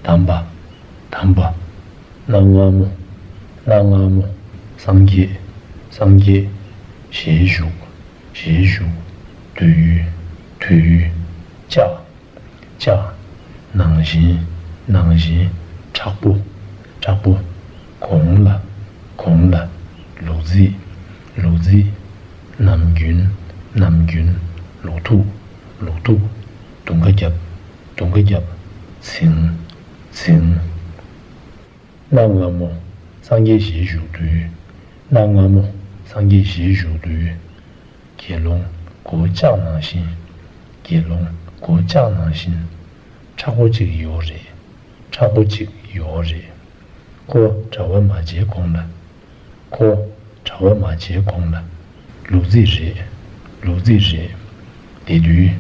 བསྡམས་པ། བསྡམས་པ། གནའ་སྔ་མོ། གནའ་སྔ་མོ། སངས་རྒྱས། སངས་རྒྱས། ཞལ་བཞུགས། ཞལ་བཞུགས། དུས་ཡུན། དུས་ཡུན། ལྕགས། ལྕགས། ནང་བཞིན། ནང་བཞིན། དྲག་པོ། དྲག་པོ། གོང་ལ། གོང་ལ། ལུག་རྫི། ལུག་རྫི། ནམ་རྒྱུན། ནམ་རྒྱུན། ལུག་ཐུག། ལུག་ཐུག། དུང་ཁ་བརྒྱབ། དུང་ཁ་བརྒྱབ། འཛིང་། འཛིང་། གནའ་སྔ་མོ། སངས་རྒྱས་ཞལ་བཞུགས་དུས། གནའ་སྔ་མོ། སངས་རྒྱས་ཞལ་བཞུགས་དུས། དགེ་སློང་སྒོ་ལྕགས་ནང་བཞིན། དགེ་སློང་སྒོ་ལྕགས་ནང་བཞིན། མཁྲེགས་པོ་གཅིག་ཡོད་རེད། མཁྲེགས་པོ་གཅིག་ཡོད་རེད། ཁོ་གྲྭ་པ་མ་བྱས་གོང་ལ། ཁོ་གྲྭ་པ་མ་བྱས་གོང་ལ། ལུག་རྫི་རེད། ལུག་རྫི་རེད། དེ་དུས།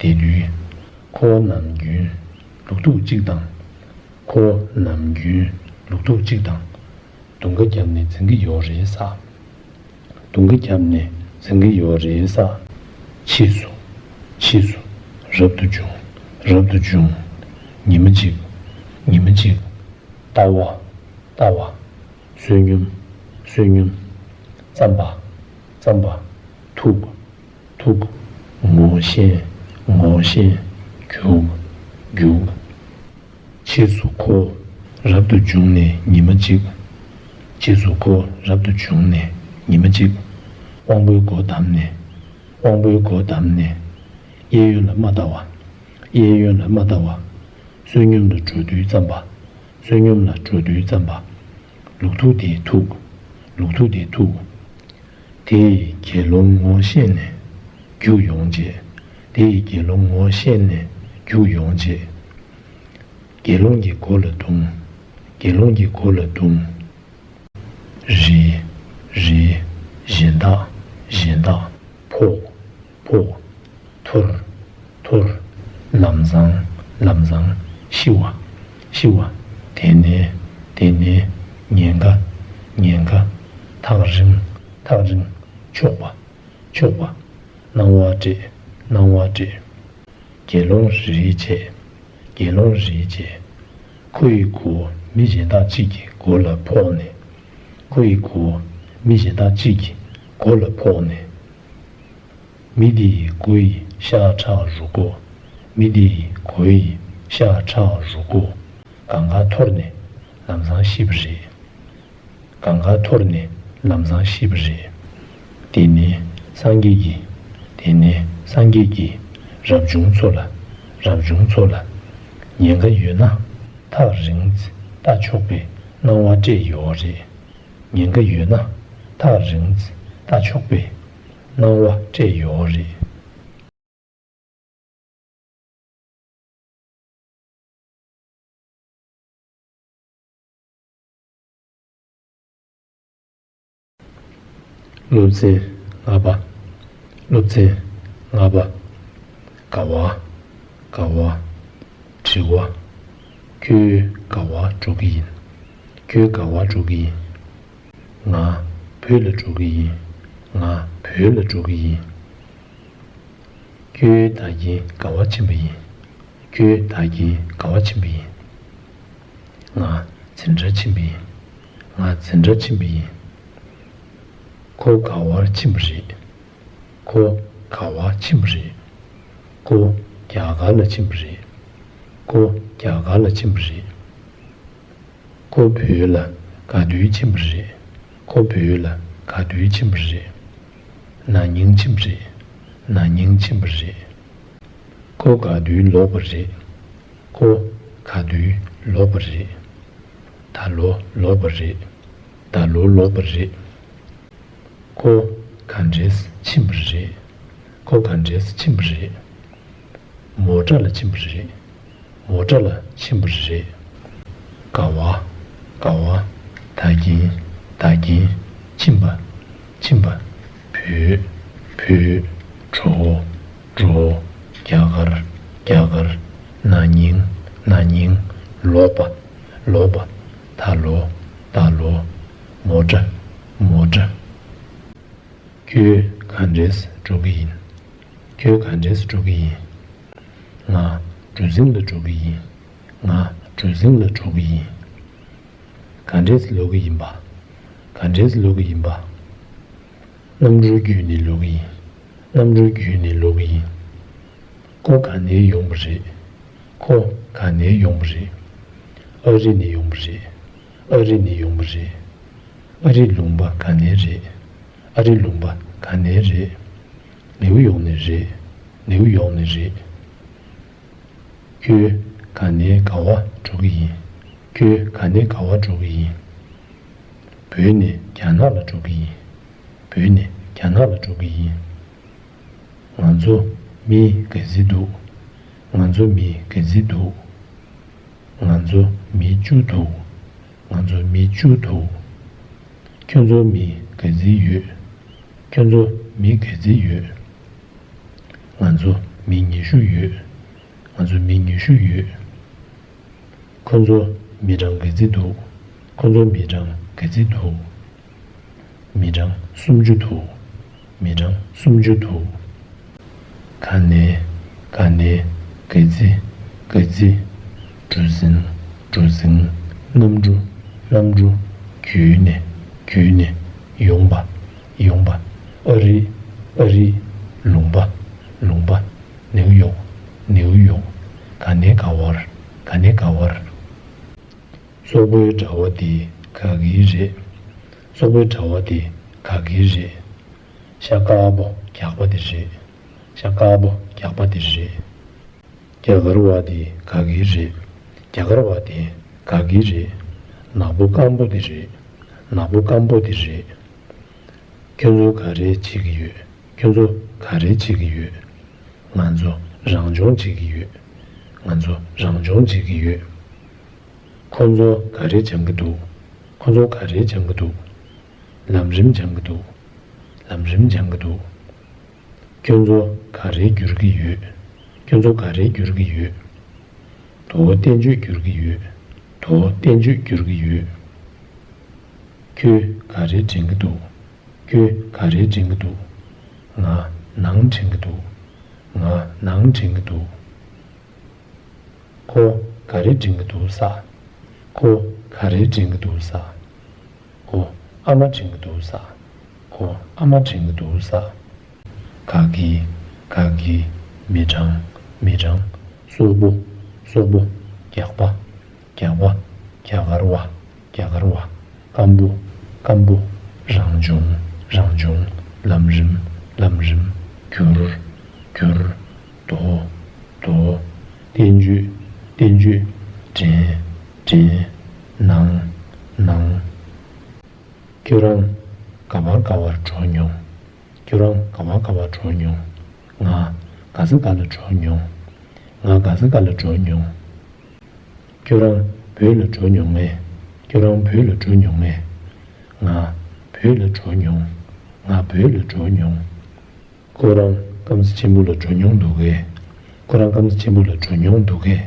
དེ་དུས། ཁོ་ནམ་རྒྱུན་ལུག་ཐུག་གཅིག་དང་། ཁོ་ནམ་རྒྱུན་ལུག་ཐུག་གཅིག་དང་། དུང་ཁ་བརྒྱབ་ནས་འཛིང་གི་ཡོད་རེད་ས། དུང་ཁ་བརྒྱབ་ནས་འཛིང་གི་ཡོད་རེད་ས། ཕྱིས་སུ། ཕྱིས་སུ། རབ་ཏུ་བྱུང་། རབ་ཏུ་བྱུང་། ཉི་མ་གཅིག་ཉི་མ་གཅིག་ལྟ་བ། ལྟ་བ། བསོད་སྙོམས། བསོད་སྙོམས། རྩམ་པ། རྩམ་པ། ཐུག་ཐུག་ངོ་ཤེས། ངོ་ཤེས། རྒྱུག་རྒྱུག་ཕྱིས་སུ་ཁོ་རབ་ཏུ་བྱུང་ནས་ཉི་མ་གཅིག་ཕྱིས་སུ་ཁོ་རབ་ཏུ་བྱུང་ནས་ཉི་མ་གཅིག་དབང་པོའི་སྒོ་བསྡམས་ནས། དབང་པོའི་སྒོ་བསྡམས་ནས། གཡས་གཡོན་ལ་མ་ལྟ་བ། གཡས་གཡོན་ལ་མ་ལྟ་བ། བསོད་སྙོམས་ལ་འགྲོ་དུས་ཙམ་པ། བསོད་སྙོམས་ལ་འགྲོ་དུས་ཙམ་པ། ལུག་ཐུག་དེ་ཐུག་ལུག་ཐུག་དེ་ཐུག་དེ་ཡི་དགེ་སློང་ངོ་ཤེས་ནས་རྒྱུག་ཡོང་རྗེས། དེ་ཡི་དགེ་སློང་ངོ་ཤེས་ནས་རྒྱུག་ཡོང་རྗེས། དགེ་སློང་གི་མགོ་ལ་བརྡུང་། དགེ་སློང་གི་མགོ་ལ་བརྡུང་། རི། རི། གཞན་དག་གཞན་དག་ཕོག་ཕོག་ཐོར། ཐོར། ལམ་སང་། ལམ་སང་། ཤི་བ། ཤི་བ། དེ་ནས། དེ་ནས། ཉེན་ཁ། ཉེན་ཁ། ཐག་རིང་། ཐག་རིང་། ཕྱོགས་པ། ཕྱོགས་པ། སྣང་བ་སྤྲད། སྣང་བ་སྤྲད། དགེ་སློང་རིའི་རྗེས། དགེ་སློང་རིའི་རྗེས། ཁོ་ཡི་མགོ་མི་གཞན་དག་ཅིག་གི་མགོ་ལ་ཕོག་ནས། ཁོ་ཡི་མགོ་མི་གཞན་དག་ཅིག་གི་མགོ་ལ་ཕོག་ནས། མི་དེ་ཡི་མགོ་ཡི་ཤ་ཁྲག་རུས་ཁོག་མི་དེ་ཡི་མགོ་ཡི་ཤ་ཁྲག་རུས་ཁོག་གང་ག་འཐོར་ནས་ལམ་སང་ཤི་བ་རེད། གང་ག་འཐོར་ནས་ལམ་སང་ཤི་བ་རེད། དེ་ནས་སངས་རྒྱས་ཀྱིས། དེ་ནས་སངས་རྒྱས་ཀྱིས་རབ་བྱུང་ཚོ་ལ། རབ་བྱུང་ཚོ་ལ། ཉེན་ཁ་ཡོད་ན་ཐག་རིང་ཙམ་ལྟ་ཆོག་པའི་གནང་བ་སྤྲད་ཡོད་རེད། ཉེན་ཁ་ཡོད་ན་ཐག་རིང་ཙམ་ལྟ་ཆོག་པའི་གནང་བ་སྤྲད་ཡོད་རེད། སློབ་ཚན་ལྔ་པ། སློབ་ཚན་ལྔ་པ། དགའ་བ། དགའ་བ། དྲི་བ། ཁྱོད་ག་བར་འགྲོ་གི་ཡིན། ཁྱོད་ག་བར་འགྲོ་གི་ཡིན། ང་བོད་ལ་འགྲོ་གི་ཡིན། ང་བོད་ལ་འགྲོ་གི་ཡིན། ཁྱོད་ད་གིན་ག་བར་ཕྱིན་པ་ཡིན། ཁྱོད་ད་གིན་ག་བར་ཕྱིན་པ་ཡིན། ང་འཛིན་གྲྭར་ཕྱིན་པ་ཡིན། ང་འཛིན་གྲྭར་ཕྱིན་པ་ཡིན། ཁོ་ག་བར་ཕྱིན་པ་རེད། ཁོ་ག་བར་ཕྱིན་པ་རེད། ཁོ་རྒྱ་གར་ལ་ཕྱིན་པ་རེད། ཁོ་རྒྱ་གར་ལ་ཕྱིན་པ་རེད། ཁོ་བོད་ལ་ག་དུས་ཕྱིན་པ་རེད། ཁོ་བོད་ལ་ག་དུས་ཕྱིན་པ་རེད། ན་ནིང་ཕྱིན་པ་རེད། ན་ནིང་ཕྱིན་པ་རེད། ཁོ་ག་དུས་ལོག་པ་རེད། ཁོ་ག་དུས་ལོག་པ་རེད། ད་ལོ་ལོག་པ་རེད། ད་ལོ་ལོག་པ་རེད། ཁོ་ག་འདྲས་ཕྱིན་པ་རེད། ཁོ་ག་འདྲས་ཕྱིན་པ་རེད། མོ་ཊ་ལ་ཕྱིན་པ་རེད། མོ་ཊ་ལ་ཕྱིན་པ་རེད། ག་བ། ག་བ། ད་གིན། ད་གིན། ཕྱིན་པ། ཕྱིན་པ། བོད། བོད། འགྲོ། འགྲོ། རྒྱ་གར། རྒྱ་གར། ན་ནིང་། ན་ནིང་། ལོག་པ། ལོག་པ། ད་ལོ། ད་ལོ། མོ་ཊ། མོ་ཊ། ཁྱོད་ག་འདྲས་འགྲོ་གི་ཡིན། ཁྱོད་ག་འདྲས་འགྲོ་གི་ཡིན། ང་གྲུ་གཟིངས་ལ་འགྲོ་གི་ཡིན། ང་གྲུ་གཟིངས་ལ་འགྲོ་གི་ཡིན། ག་འདྲས་ལོག་གི་ཡིན་པ། ག་འདྲས་ལོག་གི་ཡིན་པ། གནམ་གྲུ་བརྒྱུད་ནས་ལོག་གི་ཡིན། གནམ་གྲུ་བརྒྱུད་ནས་ལོག་གི་ཡིན། ཁོ་ག་ནས་ཡོང་པ་རེད། ཁོ་ག་ནས་ཡོང་པ་རེད། ཨ་རི་ནས་ཡོང་པ་རེད། ཨ་རི་ནས་ཡོང་པ་རེད། ཨ་རི་ལུང་པ་ག་ནས་རེད། ཨ་རི་ལུང་པ་ག་ནས་རེད། ནེའུ་ཡོག་ནས་རེད། ནེའུ་ཡོག་ནས་རེད། ཁྱོད་ག་ནས་ག་བར་འགྲོ་གི་ཡིན། ཁྱོད་ག་ནས་ག་བར་འགྲོ་གི་ཡིན། བོད་ནས་རྒྱ་ནག་ལ་འགྲོ་གི་ཡིན། བོད་ནས་རྒྱ་ནག་ལ་འགྲོ་གི་ཡིན། ང་ཚོ་མི་ག་ཚོད་འདུག་ང་ཚོ་མི་ག་ཚོད་འདུག་ང་ཚོ་མི་བཅུ་འདུག་ང་ཚོ་མི་བཅུ་འདུག་ཁྱོད་ཚོ་མི་ག་ཚོད་ཡོད། ཁྱོད་ཚོ་མི་ག་ཚོད་ཡོད། ང་ཚོ་མི་ཉི་ཤུ་ཡོད། ང་ཚོ་མི་ཉི་ཤུ་ཡོད། ཁོ་ཚོ་མི་གྲངས་ག་ཚོད་འདུག་ཁོ་ཚོ་མི་གྲངས་ག་ཚོད་འདུག་མི་གྲངས་སུམ་ཅུ་འདུག་མི་གྲངས་སུམ་ཅུ་འདུག་ག་ནས། ག་ནས། ག་ཚོད། ག་ཚོད། གྲུ་གཟིངས། གྲུ་གཟིངས། གནམ་གྲུ། གནམ་གྲུ། བརྒྱུད་ནས། བརྒྱུད་ནས། ཡོང་པ། ཡོང་པ། ཨ་རི། ཨ་རི། ལུང་པ། ལུང་པ། ནེའུ་ཡོག་ནེའུ་ཡོག་ག་ནས་ག་བར། ག་ནས་ག་བར། སོག་པོའི་དྲ་བ་དེ་ག་གི་རེད། སོག་པོའི་དྲ་བ་དེ་ག་གི་རེད། ཤ་དཀར་པོ་རྒྱགས་པ་དེ་རེད། ཤ་དཀར་པོ་རྒྱགས་པ་དེ་རེད། རྒྱ་གར་བ་དེ་ག་གི་རེད། རྒྱ་གར་བ་དེ་ག་གི་རེད། ནག་པོ་སྐམ་པོ་དེ་རེད། ནག་པོ་སྐམ་པོ་དེ་རེད། ཁྱོད་ཚོ་ག་རེ་བྱེད་ཀྱི་ཡོད། ཁྱོད་ཚོ་ག་རེ་བྱེད་ཀྱི་ཡོད། ང་ཚོ་རང་སྦྱོང་བྱེད་ཀྱི་ཡོད། ང་ཚོ་རང་སྦྱོང་བྱེད་ཀྱི་ཡོད། ཁོ་ཚོ་ག་རེ་སྦྱང་གི་འདུག་ཁོ་ཚོ་ག་རེ་སྦྱང་གི་འདུག་ལམ་རིམ་སྦྱང་གི་འདུག་ལམ་རིམ་སྦྱང་གི་འདུག་ཁྱོད་ཚོ་ག་རེ་བསྒྱུར་གྱི་ཡོད། ཁྱོད་ཚོ་ག་རེ་བསྒྱུར་གྱི་ཡོད། དོ་བསྟན་བཅོས་བསྒྱུར་གྱི་ཡོད། དོ་བསྟན་བཅོས་བསྒྱུར་གྱི་ཡོད། ཁྱོད་ག་རེ་དྲན་གྱི་འདུག་ཁྱོད་ག་རེ་དྲན་གྱི་འདུག་ང་ནང་དྲན་གྱི་འདུག་ང་ནང་དྲན་གྱི་འདུག་ཁོ་ག་རེ་དྲན་གྱི་འདུག་ས། ཁོ་ག་རེ་དྲན་གྱི་འདུག་ས། ཁོ་ཨ་མ་དྲན་གྱི་འདུག་ས། ཁོ་ཨ་མ་དྲན་གྱི་འདུག་ས། ག་གི། ག་གི། མི་གྲངས། མི་གྲངས། སོག་པོ། སོག་པོ། རྒྱགས་པ། རྒྱགས་པ། རྒྱ་གར་བ། རྒྱ་གར་བ། སྐམ་པོ། སྐམ་པོ། རང་བྱུང་། རང་བྱུང་། ལམ་རིམ། ལམ་རིམ། བསྒྱུར། བསྒྱུར། དོ། དོ། བསྟན་བཅོས། བསྟན་བཅོས། འདྲེན། འདྲེན། ནང་། ནང་། ཁྱོད་རང་ག་པར་ག་པར་འགྲོ་མྱོང་། ཁྱོད་རང་ག་པར་ག་པར་འགྲོ་མྱོང་། ང་ག་ས་ག་ལ་འགྲོ་མྱོང་། ང་ག་ས་ག་ལ་འགྲོ་མྱོང་། ཁྱོད་རང་བོད་ལ་འགྲོ་མྱོང་ངས། ཁྱོད་རང་བོད་ལ་འགྲོ་མྱོང་ངས། ང་བོད་ལ་འགྲོ་མྱོང་། ང་བོད་ལ་འགྲོ་མྱོང་། ཁོ་རང་ཀམ་ཚ་ཆེན་པོ་ལ་འགྲོ་མྱོང་འདུག་གས། ཁོ་རང་ཀམ་ཚ་ཆེན་པོ་ལ་འགྲོ་མྱོང་འདུག་གས།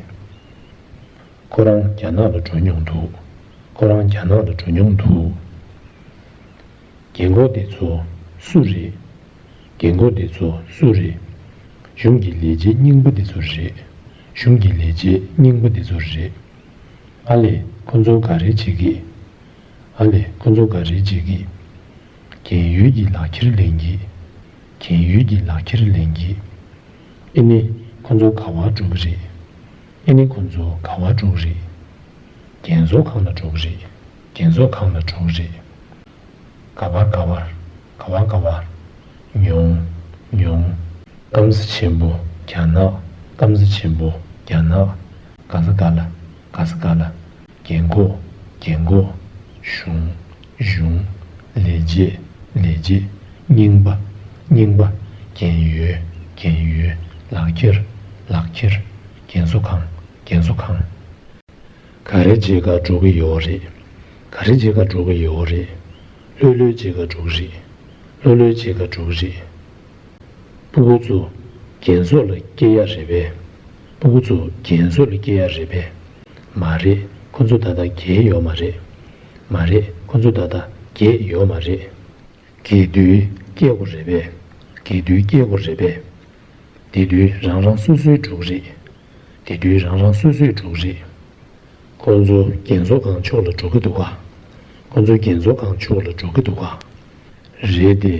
ཁོ་རང་རྒྱ་ནག་ལ་འགྲོ་མྱོང་འདུག་ཁོ་རང་རྒྱ་ནག་ལ་འགྲོ་མྱོང་འདུག་རྒན་གོག་དེ་ཚོ་སུ་རེད། རྒན་གོག་དེ་ཚོ་སུ་རེད། གཞུང་གི་ལས་བྱེད་རྙིང་པ་དེ་ཚོ་རེད། གཞུང་གི་ལས་བྱེད་རྙིང་པ་དེ་ཚོ་རེད། ཨ་ལས། ཁོ་ཚོ་ག་རེ་བྱེད་ཀྱི། ཨ་ལས། ཁོ་ཚོ་ག་རེ་བྱེད་ཀྱི། རྒན་ཡོལ་གྱི་ལག་ཁྱེར་ལེན་གྱི། རྒན་ཡོལ་གྱི་ལག་ཁྱེར་ལེན་གྱི། ཨེ་ནི། ཁོ་ཚོ་ག་པར་འགྲོ་གི་རེད། ཨེ་ནི། ཁོ་ཚོ་ག་པར་འགྲོ་གི་རེད། རྒན་གསོ་ཁང་ལ་འགྲོ་གི་རེད། རྒན་གསོ་ཁང་ལ་འགྲོ་གི་རེད། ག་པར། ག་པར། ག་པར། ག་པར། མྱོང་། མྱོང་། སྐམ་ས་ཆེན་པོ་རྒྱ་ནག་སྐམ་ས་ཆེན་པོ་རྒྱ་ནག་ག་ས་ག་ལ། ག་ས་ག་ལ། རྒན་གོག་རྒན་གོག་གཞུང་། གཞུང་། ལས་བྱེད། ལས་བྱེད། རྙིང་པ། རྙིང་པ། རྒན་ཡོལ། རྒན་ཡོལ། ལག་ཁྱེར། ལག་ཁྱེར། རྒན་གསོ་ཁང་། རྒན་གསོ་ཁང་། ག་རེ་བྱེད་ག་འགྲོ་གི་ཡོད་རེད། ག་རེ་བྱེད་ག་འགྲོ་གི་ཡོད་རེད། ལྷོད་ལྷོད་བྱེད་ག་འགྲོ་གི་རེད། ལྷོད་ལྷོད་བྱེད་ག་འགྲོ་གི་རེད། སྤུ་གུ་ཚོ་རྒན་གསོ་ལ་སྐྱེལ་ཡ་རེད་པས། སྤུ་གུ་ཚོ་རྒན་གསོ་ལ་སྐྱེལ་ཡ་རེད་པས། མ་རེད། ཁོ་ཚོ་ད་ལྟ་རྒས་ཡོད་མ་རེད། མ་རེད། ཁོ་ཚོ་ད་ལྟ་རྒས་ཡོད་མ་རེད། རྒས་དུས་སྐྱེལ་དགོས་རེད་པས། རྒས་དུས་སྐྱེལ་དགོས་རེད་པས། དེ་དུས་རང་རང་སོ་སོའི་འགྲོ་གི་རེད། དེ་དུས་རང་རང་སོ་སོའི་འགྲོ་གི་རེད། ཁོང་ཚོ་རྒན་གསོ་ཁང་ཕྱོགས་ལ་འགྲོ་གི་འདུག་ག་ཁོང་ཚོ་རྒན་གསོ་ཁང་ཕྱོགས་ལ་འགྲོ་གི་འདུག་ག་རེད་དེ།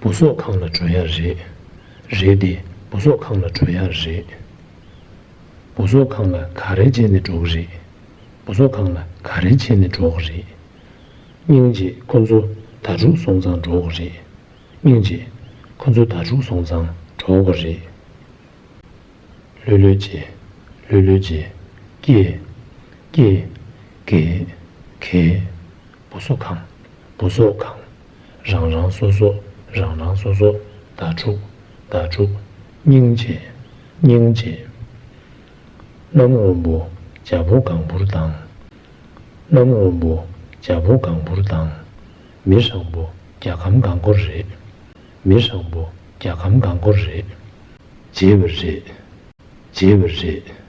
སྦུག་གསོག་ཁང་ལ་འགྲོ་ཡ་རེད། རེད་དེ། སྦུག་གསོག་ཁང་ལ་འགྲོ་ཡ་རེད། སྦུག་གསོག་ཁང་ལ་ག་རེ་བྱས་ནས་འགྲོ་གི་རེད། སྦུག་གསོག་ཁང་ལ་ག་རེ་བྱས་ནས་འགྲོ་གི་རེད། སྙིང་རྗེ། ཁོ་ཚོ་ཟླ་དྲུག་སོང་ཙང་འགྲོ་གི་རེད། སྙིང་རྗེ། ཁོ་ཚོ་ཟླ་དྲུག་སོང་ཙང་འགྲོ་གི་རེད། ལྷོད་ལྷོད་བྱེད། ལྷོད་ལྷོད་བྱེད། སྐྱེལ། སྐྱེལ། རྒས། རྒས། སྦུག་གསོག་ཁང་། སྦུག་གསོག་ཁང་། རང་རང་སོ་སོ། རང་རང་སོ་སོ། ཟླ་དྲུག་ཟླ་དྲུག་སྙིང་རྗེ། སྙིང་རྗེ། གནམ་སྔོན་པོ་རྒྱལ་པོ་སྒང་འབུར་དང་། གནམ་སྔོན་པོ་རྒྱལ་པོ་སྒང་འབུར་དང་། མི་ཧྲང་པོ་རྒྱལ་ཁམས་སྒང་སྐོར་རེད། མི་ཧྲང་པོ་རྒྱལ་ཁམས་སྒང་སྐོར་རེད། བརྗེད་པ་རེད། བརྗེད་པ་རེད།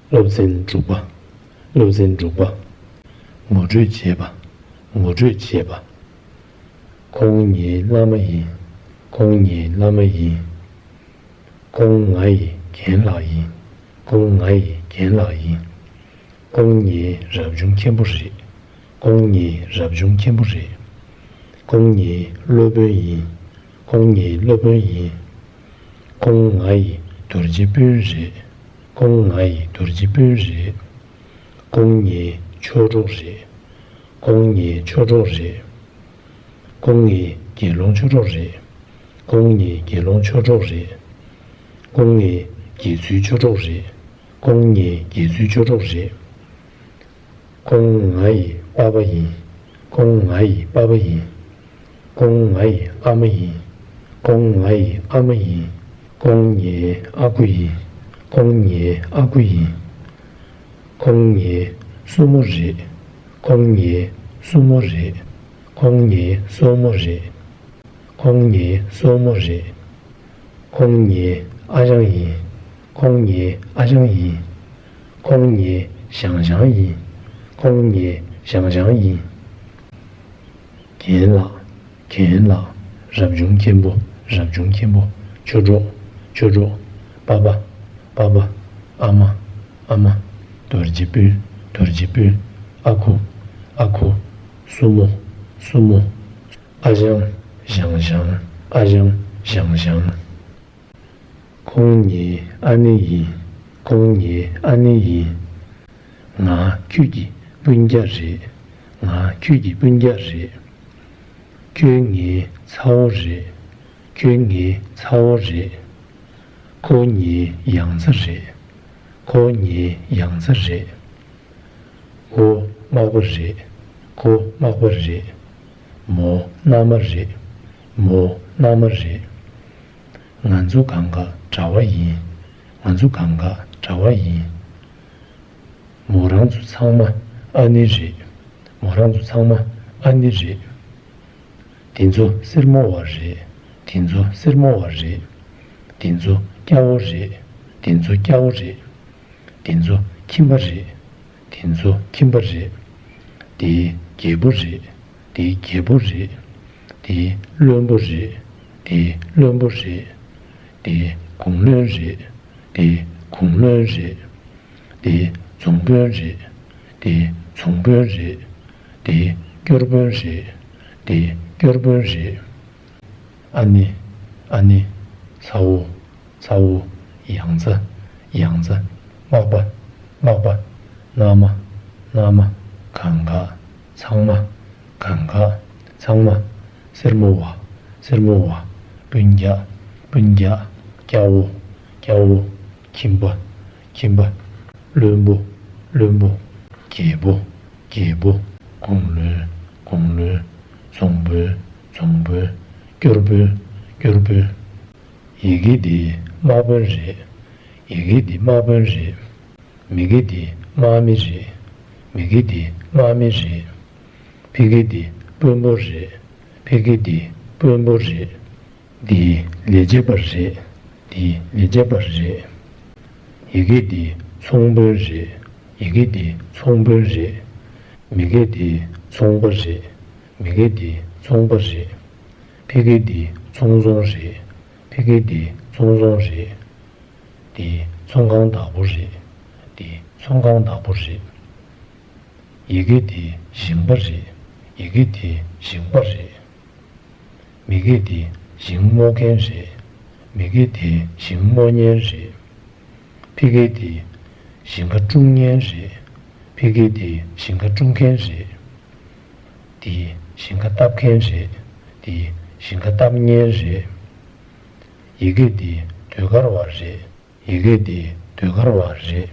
སློབ་ཚན་དྲུག་པ། སློབ་ཚན་དྲུག་པ། ངོ་སྤྲོད་བྱེད་པ། ངོ་སྤྲོད་བྱེད་པ། ཁོང་ངའི་བླ་མ་ཡིན། ཁོང་ངའི་བླ་མ་ཡིན། ཁོང་ང་ཡི་རྒན་ལགས་ཡིན། ཁོང་ང་ཡི་རྒན་ལགས་ཡིན། ཁོང་ངའི་རབ་བྱུང་མཁན་པོ་རེད། ཁོང་ངའི་རབ་བྱུང་མཁན་པོ་རེད། ཁོང་ངའི་སློབ་དཔོན་ཡིན། ཁོང་ངའི་སློབ་དཔོན་ཡིན། ཁོང་ང་ཡི་རྡོ་རྗེ་སྤུན་རེད། ཁོང་ང་ཡི་རྡོ་རྗེ་སྤུན་རེད། ཁོང་ངའི་ཆོས་གྲོགས་རེད། ཁོང་ངའི་ཆོས་གྲོགས་རེད། ཁོང་ངའི་དགེ་སློང་ཆོས་གྲོགས་རེད། ཁོང་ངའི་དགེ་སློང་ཆོས་གྲོགས་རེད། ཁོང་ངའི་དགེ་ཚུལ་ཆོས་གྲོགས་རེད། ཁོང་ངའི་དགེ་ཚུལ་ཆོས་གྲོགས་རེད། ཁོང་ང་ཡི་པ་ཕ་ཡིན། ཁོང་ང་ཡི་པ་ཕ་ཡིན། ཁོང་ང་ཡི་ཨ་མ་ཡིན། ཁོང་ང་ཡི་ཨ་མ་ཡིན། ཁོང་ངའི་ཨ་ཁུ་ཡིན། ཁོང་ངའི་ཨ་ཁུ་ཡིན། ཁོང་ངའི་སྲུ་མོ་རེད། ཁོང་ངའི་སྲུ་མོ་རེད། ཁོང་ངའི་སྲུ་མོ་རེད། ཁོང་ངའི་སྲུ་མོ་རེད། ཁོང་ངའི་ཨ་ཞང་ཡིན། ཁོང་ངའི་ཨ་ཞང་ཡིན། ཁོང་ངའི་ཞང་ཞང་ཡིན། ཁོང་ངའི་ཞང་ཞང་ཡིན། རྒན་ལགས། རྒན་ལགས། རབ་བྱུང་མཁན་པོ། རབ་བྱུང་མཁན་པོ། ཆོས་གྲོགས། ཆོས་གྲོགས། པ་ཕ། པ་ཕ། ཨ་མ། ཨ་མ། རྡོ་རྗེ་སྤུན། རྡོ་རྗེ་སྤུན། ཨ་ཁུ། ཨ་ཁུ། སྲུ་མོ། སྲུ་མོ། ཨ་ཞང་། ཞང་ཞང་། ཨ་ཞང་། ཞང་ཞང་། ཁོང་ངའི་ཨ་ནེ་ཡིན། ཁོང་ངའི་ཨ་ནེ་ཡིན། ང་ཁྱོད་ཀྱི་སྤུན་ཀྱག་རེད། ང་ཁྱོད་ཀྱི་སྤུན་ཀྱག་རེད། ཁྱོད་ངའི་ཚ་བོ་རེད། ཁྱོད་ངའི་ཚ་བོ་རེད། ཁོ་ངའི་ཡང་ཚ་རེད། ཁོ་ངའི་ཡང་ཚ་རེད། ཁོ་མག་པ་རེད། ཁོ་མག་པ་རེད། མོ་མནའ་མ་རེད། མོ་མནའ་མ་རེད། ང་ཚོ་གང་ག་གྲྭ་བ་ཡིན། ང་ཚོ་གང་ག་གྲྭ་བ་ཡིན། མོ་རང་ཚོ་ཚང་མ་ཨ་ནེ་རེད། མོ་རང་ཚོ་ཚང་མ་ཨ་ནེ་རེད། དེ་ཚོ་སེར་མོ་བ་རེད། དེ་ཚོ་སེར་མོ་བ་རེད། དེ་ཚོ་སྐྱ་བོ་རེད། དེ་ཚོ་སྐྱ་བོ་རེད། དེ་ཚོ་ཁྱིམ་པ་རེད། དེ་ཚོ་ཁྱིམ་པ་རེད། དེ་རྒྱལ་པོ་རེད། དེ་རྒྱལ་པོ་རེད། དེ་བློན་པོ་རེད། དེ་བློན་པོ་རེད། དེ་གུང་བློན་རེད། དེ་གུང་བློན་རེད། དེ་རྫོང་དཔོན་རེད། དེ་རྫོང་དཔོན་རེད། དེ་སྐྱོར་དཔོན་རེད། དེ་སྐྱོར་དཔོན་རེད། ཨ་ནེ། ཨ་ནེ། ཚ་བོ། ཚ་བོ། ཡང་ཚ། ཡང་ཚ། མག་པ། མག་པ། མནའ་མ། མནའ་མ། གང་ག་ཚང་མ། གང་ག་ཚང་མ། སེར་མོ་བ། སེར་མོ་བ། སྤུན་ཀྱག་སྤུན་ཀྱག་སྐྱ་བོ། སྐྱ་བོ། ཁྱིམ་པ། ཁྱིམ་པ། བློན་པོ། བློན་པོ། རྒྱལ་པོ། རྒྱལ་པོ། གུང་བློན། གུང་བློན། རྫོང་དཔོན། རྫོང་དཔོན། སྐྱོར་དཔོན། སྐྱོར་དཔོན། ཡི་གེ་འདི་དམག་དཔོན་རེད། ཡི་གེ་འདི་དམག་དཔོན་རེད། མི་གེ་འདི་དམག་མི་རེད། མི་གེ་འདི་དམག་མི་རེད། ཕི་གེ་འདི་དཔོན་པོ་རེད། ཕི་གེ་འདི་དཔོན་པོ་རེད། འདི་ལས་བྱེད་པ་རེད། འདི་ལས་བྱེད་པ་རེད། ཡི་གེ་འདི་ཚོང་དཔོན་རེད། ཡི་གེ་འདི་ཚོང་དཔོན་རེད། མི་གེ་འདི་ཚོང་པ་རེད། མི་གེ་འདི་ཚོང་པ་རེད། ཕི་གེ་འདི་ཚོང་བཟོ་རེད། ཕི་གེ་འདི་ཚོང་བཟོ་རེད། འདི་ཚོང་ཁང་བདག་པོ་རེད། འདི་ཚོང་ཁང་བདག་པོ་རེད། ཡི་གེ་འདི་ཞིང་པ་རེད། ཡི་གེ་འདི་ཞིང་པ་རེད། མི་གེ་འདི་ཞིང་རྨོ་མཁན་རེད། མི་གེ་འདི་ཞིང་རྨོ་མཁན་རེད། ཕི་གེ་འདི་ཞིང་ཁ་སྐྲུན་མཁན་རེད། ཕི་གེ་འདི་ཞིང་ཁ་སྐྲུན་མཁན་རེད། འདི་ཞིང་ཁ་བཏབ་མཁན་རེད། འདི་ཞིང་ཁ་བཏབ་མཁན་རེད། ཡི་གེ་འདི་ཟློས་གར་བ་རེད། ཡི་གེ་འདི་ཟློས་གར་བ་རེད།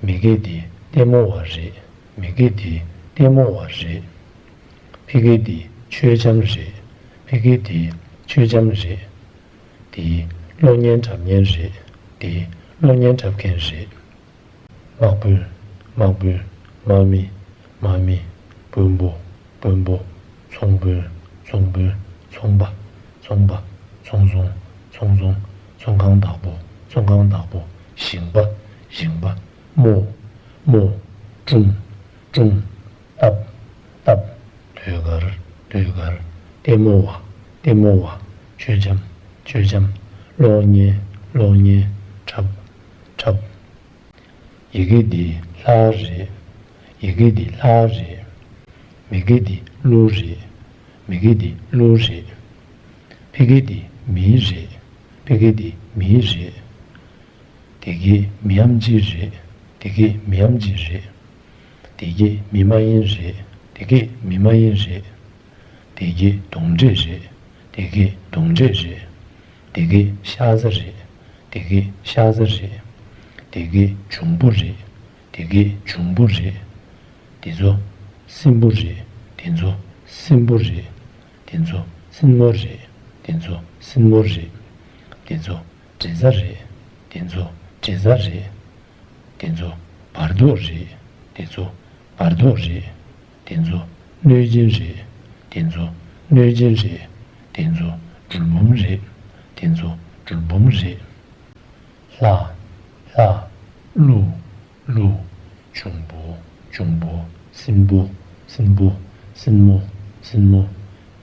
མི་གེ་འདི་ལྟད་མོ་བ་རེད། མི་གེ་འདི་ལྟད་མོ་བ་རེད། ཕི་གེ་འདི་མཆོད་ལྕམ་རེད། ཕི་གེ་འདི་མཆོད་ལྕམ་རེད། འདི་གློག་བརྙན་འཁྲབ་མཁན་རེད། འདི་གློག་བརྙན་འཁྲབ་མཁན་རེད། དམག་དཔོན། དམག་དཔོན། དམག་མི། དམག་མི། དཔོན་པོ། དཔོན་པོ། ཚོང་དཔོན། ཚོང་དཔོན། ཚོང་པ། ཚོང་པ། ཚོང་ཚོང་། ཚོང་ཚོང་། ཚོང་ཁང་བདག་པོ། ཚོང་ཁང་བདག་པོ། ཞིང་པ། ཞིང་པ། རྨོ། རྨོ། སྐྲུན། སྐྲུན། བཏབ། བཏབ། ཟློས་གར། ཟློས་གར། ལྟད་མོ་བ། ལྟད་མོ་བ། མཆོད་ལྕམ། མཆོད་ལྕམ། གློག་བརྙན། གློག་བརྙན། འཁྲབ། འཁྲབ། ཡི་གེ་འདི་ལྷ་རེད། ཡི་གེ་འདི་ལྷ་རེད། མི་གེ་འདི་ཀླུ་རེད། མི་གེ་འདི་ཀླུ་རེད། ཕི་གེ་འདི་མི་རེད། ཕི་གེ་འདི་མི་རེད། དེ་གེ་མི་ཨམ་ཆི་རེད། དེ་གེ་མི་ཨམ་ཆི་རེད། དེ་གེ་མི་མ་ཡིན་རེད། དེ་གེ་མི་མ་ཡིན་རེད། དེ་གེ་གདོན་འདྲེ་རེད། དེ་གེ་གདོན་འདྲེ་རེད། དེ་གེ་ཤ་ཟ་རེད། དེ་གེ་ཤ་ཟ་རེད། དེ་གེ་འབྱུང་པོ་རེད། དེ་གེ་འབྱུང་པོ་རེད། དེ་ཚོ་སྲིན་པོ་རེད། དེ་ཚོ་སྲིན་པོ་རེད། དེ་ཚོ་སྲིན་མོ་རེད། དེ་ཚོ་སྲིན་མོ་རེད། དེ་ཚོ་འདྲེ་རྩ་རེད། དེ་ཚོ་འདྲེ་རྩ་རེད། དེ་ཚོ་བར་དོ་རེད། དེ་ཚོ་བར་དོ་རེད། དེ་ཚོ་གནོད་སྦྱིན་རེད། དེ་ཚོ་གནོད་སྦྱིན་རེད། དེ་ཚོ་གྲུལ་བུམ་རེད། དེ་ཚོ་གྲུལ་བུམ་རེད། ལྷ། ལྷ། ཀླུ། ཀླུ། འབྱུང་པོ། འབྱུང་པོ། སྲིན་པོ། སྲིན་པོ། སྲིན་མོ། སྲིན་མོ།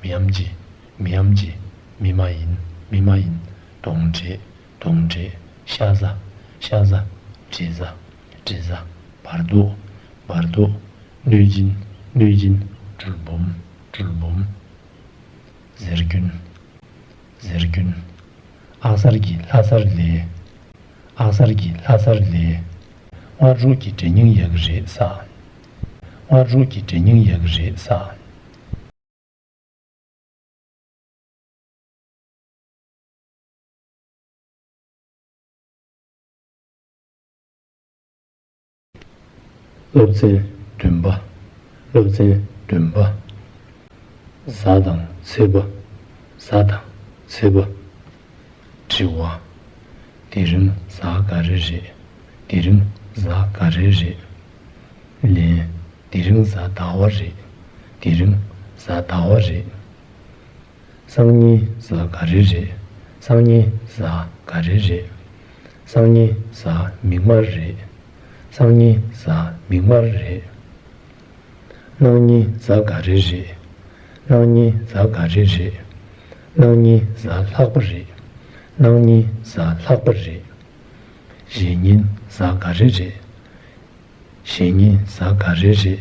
མི་ཨམ་ཆི། མི་ཨམ་ཆི། མི་མ་ཡིན། མི་མ་ཡིན། གདོན་འདྲེ། གདོན་འདྲེ། ཤ་ཟ། ཤ་ཟ། འདྲེ་ཟ། འདྲེ་ཟ། བར་དོ། བར་དོ། གནོད་སྦྱིན། གནོད་སྦྱིན། གྲུལ་བུམ། གྲུལ་བུམ། ཟེར་རྒྱུན། ཟེར་རྒྱུན། ཨ་གསར་གྱི་ལྷ་སར་ལས། ཨ་གསར་གྱི་ལྷ་སར་ལས། སྔ་དྲོ་གི་འདྲེ་སྙིང་ཡག་གི་རེད་ས། སྔ་དྲོ་གི་འདྲེ་སྙིང་ཡག་གི་རེད་ས། སློབ་ཚན་བདུན་པ། སློབ་ཚན་བདུན་པ། གཟའ་དང་ཚེས་པ། གཟའ་དང་ཚེས་པ། དྲི་བ། དེ་རིང་གཟའ་ག་རེ་རེད། དེ་རིང་གཟའ་ག་རེ་རེད། ལན། དེ་རིང་གཟའ་ཟླ་བ་རེད། དེ་རིང་གཟའ་ཟླ་བ་རེད། སང་ཉིན་གཟའ་ག་རེ་རེད། སང་ཉིན་གཟའ་ག་རེ་རེད། སང་ཉིན་གཟའ་མིག་དམར་རེད། སང་ཉིན་གཟའ་མིག་དམར་རེད། གནངས་ཉིན་གཟའ་ག་རེ་རེད། གནངས་ཉིན་གཟའ་ག་རེ་རེད། གནངས་ཉིན་གཟའ་ལྷག་པ་རེད། གནངས་ཉིན་གཟའ་ལྷག་པ་རེད། གཞེས་ཉིན་གཟའ་ག་རེ་རེད། གཞེས་ཉིན་གཟའ་ག་རེ་རེད།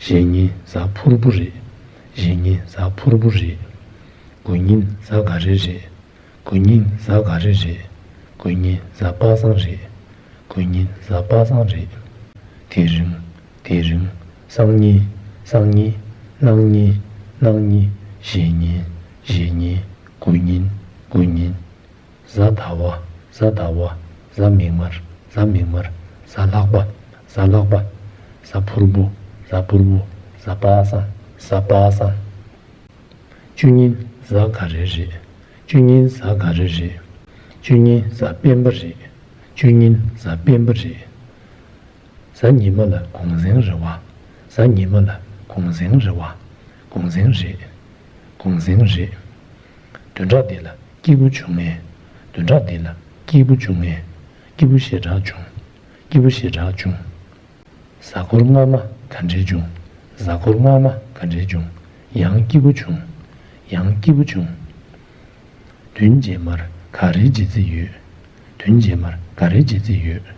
གཞེས་ཉིན་གཟའ་ཕུར་བུ་རེད། གཞེས་ཉིན་གཟའ་ཕུར་བུ་རེད། དགུ་ཉིན་གཟའ་ག་རེ་རེད། དགུ་ཉིན་གཟའ་ག་རེ་རེད། དགུ་ཉིན་གཟའ་པ་སངས་རེད། དགུ་ཉིན་གཟའ་པ་སངས་རེད། དེ་རིང་། དེ་རིང་། སང་ཉིན། སང་ཉིན། གནངས་ཉིན། གནངས་ཉིན། གཞེས་ཉིན། གཞེས་ཉིན། དགུ་ཉིན། དགུ་ཉིན། གཟའ་ཟླ་བ། གཟའ་ཟླ་བ། གཟའ་མིག་དམར། གཟའ་མིག་དམར། གཟའ་ལྷག་པ། གཟའ་ལྷག་པ། གཟའ་ཕུར་བུ། གཟའ་ཕུར་བུ། གཟའ་པ་སངས། གཟའ་པ་སངས། བཅུ་ཉིན་གཟའ་ག་རེ་རེད། བཅུ་ཉིན་གཟའ་ག་རེ་རེད། བཅུ་ཉིན་གཟའ་སྤེན་པ་རེད། བཅུ་ཉིན་གཟའ་སྤེན་པ་རེད། གཟའ་ཉི་མ་ལ་གུང་སེང་རེད་བ། གཟའ་ཉི་མ་ལ་གུང་སེང་རེད་བ། གུང་སེང་རེད། གུང་སེང་རེད། བདུན་ཕྲག་འདི་ལ་སྐྱིད་པོ་བྱུང་ངས། བདུན་ཕྲག་འདི་ལ་སྐྱིད་པོ་བྱུང་ངས། སྐྱིད་པོ་ཞེ་དྲག་བྱུང་། སྐྱིད་པོ་ཞེ་དྲག་བྱུང་། གཟའ་འཁོར་སྔ་མ་ག་འདྲས་བྱུང་། གཟའ་འཁོར་སྔ་མ་ག་འདྲས་བྱུང་། ཡང་སྐྱིད་པོ་བྱུང་། ཡང་སྐྱིད་པོ་བྱུང་། བདུན་རྗེས་མར་ག་རེ་བྱེད་རྩིས་ཡོད། བདུན་རྗེས་མར་ག་རེ་བྱེད་རྩིས་ཡོད།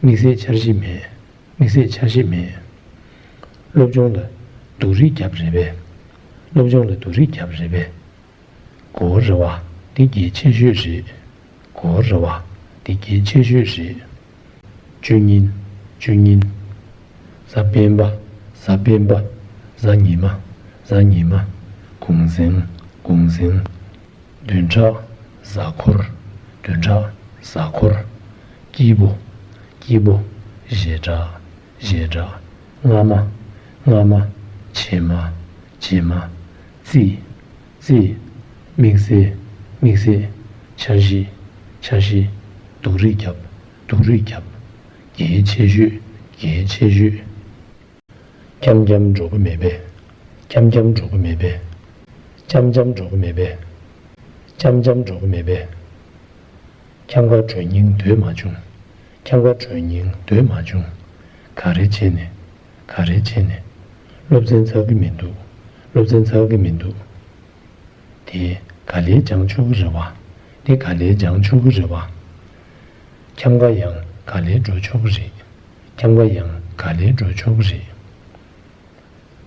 དམིགས་བསལ་འཆར་གཞི་མེད། དམིགས་བསལ་འཆར་གཞི་མེད། སློབ་སྦྱོང་ལ་སྡུག་རུས་བརྒྱབ་རེད་པས། སློབ་སྦྱོང་ལ་སྡུག་རུས་བརྒྱབ་རེད་པས། གོ་བོ་རེད་བ། འདི་གལ་ཆེ་ཤོས་རེད། གོ་བོ་རེད་བ། འདི་གལ་ཆེ་ཤོས་རེད། བཅུ་ཉིན། བཅུ་ཉིན། གཟའ་སྤེན་པ། གཟའ་སྤེན་པ། གཟའ་ཉི་མ། གཟའ་ཉི་མ། གུང་སེང་། གུང་སེང་། བདུན་ཕྲག་གཟའ་འཁོར། བདུན་ཕྲག་གཟའ་འཁོར། སྐྱིད་པོ། སྐྱིད་པོ། ཞེ་དྲག་ཞེ་དྲག་སྔ་མ། སྔ་མ། རྗེས་མ། རྗེས་མ། རྩིས། རྩིས། དམིགས་བསལ། དམིགས་བསལ། འཆར་གཞི། འཆར་གཞི། སྡུག་རུས་བརྒྱབ། སྡུག་རུས་བརྒྱབ། གལ་ཆེ་ཤོས། གལ་ཆེ་ཤོས། འཁྱམ་འཁྱམ་འགྲོ་གི་མེད་པས། འཁྱམ་འཁྱམ་འགྲོ་གི་མེད་པས། འཁྱམ་འཁྱམ་འགྲོ་གི་མེད་པས། འཁྱམ་འཁྱམ་འགྲོ་གི་མེད་པས། འཁྱམ་ཁ་གྲོལ་སྙིང་འདོད་མ་བྱུང་། འཁྱམ་ཁ་གྲོལ་སྙིང་འདོད་མ་བྱུང་། ག་རེ་བྱས་ནས། ག་རེ་བྱས་ནས། སློབ་ཚན་ཚར་གི་མི་འདུག་སློབ་ཚན་ཚར་གི་མི་འདུག་དེ་ག་ལེར་སྦྱང་ཆོག་གི་རེད་བ། དེ་ག་ལེར་སྦྱང་ཆོག་གི་རེད་བ། འཁྱམ་ཁ་ཡང་ག་ལེར་འགྲོ་ཆོག་གི་རེད། འཁྱམ་ཁ་ཡང་ག་ལེར་འགྲོ་ཆོག་གི་རེད།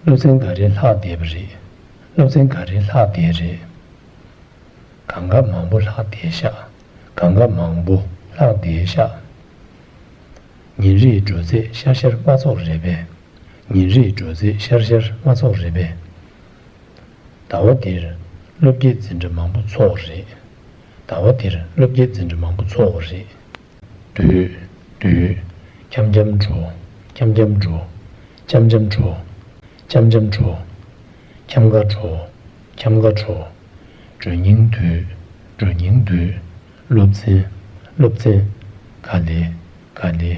སློབ་ཚན་ག་རེ་ལྷག་བསྡད་པ་རེད། སློབ་ཚན་ག་རེ་ལྷག་བསྡད་རེད། གང་ག་མང་པོ་ལྷག་བསྡད་ཤག་གང་ག་མང་པོ་ལྷག་བསྡད་ཤག་ཉིན་རེའི་འགྲོ་ཚད་ཤར་ཤར་མ་ཚོགས་རེད་པས། ཉིན་རེའི་འགྲོ་ཚད་ཤར་ཤར་མ་ཚོགས་རེད་པས། ཟླ་བ་འདིར་སློབ་དགེ་འཛིན་གྲྭ་མང་པོ་ཚོགས་རེད། ཟླ་བ་འདིར་སློབ་དགེ་འཛིན་གྲྭ་མང་པོ་ཚོགས་རེད། སྡོད། སྡོད། འཁྱམ་འཁྱམ་འགྲོ། འཁྱམ་འཁྱམ་འགྲོ། འཁྱམ་འཁྱམ་འགྲོ། འཁྱམ་འཁྱམ་འགྲོ། འཁྱམ་ཁ་འགྲོ། འཁྱམ་ཁ་འགྲོ། འགྲོ་སྙིང་འདོད། འགྲོ་སྙིང་འདོད། སློབ་ཚན། སློབ་ཚན། ག་ལེ། ག་ལེ།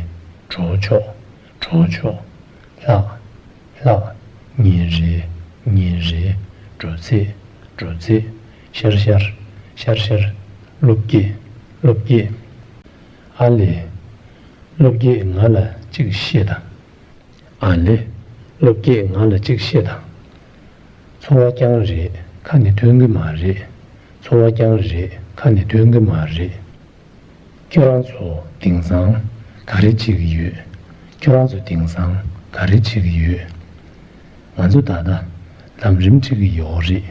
འགྲོ་ཆོག་འགྲོ་ཆོག་ལྷག་ལྷག་ཉིན་རེ། ཉིན་རེ། འགྲོ་ཚད། འགྲོ་ཚད། ཤར་ཤར། ཤར་ཤར། སློབ་དགེ། སློབ་དགེ། ཨ་ལེ། སློབ་དགེས་ང་ལ་གཅིག་བཤད་དང་། ཨ་ལེ། སློབ་དགེས་ང་ལ་གཅིག་བཤད་དང་། འཚོ་བ་རྐྱང་རེད། ཁ་ནས་ཐོན་གི་མ་རེད། འཚོ་བ་རྐྱང་རེད། ཁ་ནས་ཐོན་གི་མ་རེད། ཁྱོད་རང་ཚོ་དེང་སང་ག་རེ་བྱེད་ཀྱི་ཡོད། ཁྱོད་རང་ཚོ་དེང་སང་ག་རེ་བྱེད་ཀྱི་ཡོད། ང་ཚོ་ད་ལྟ་ལམ་རིམ་ཁྲིད་ཀྱི་ཡོད་རེད།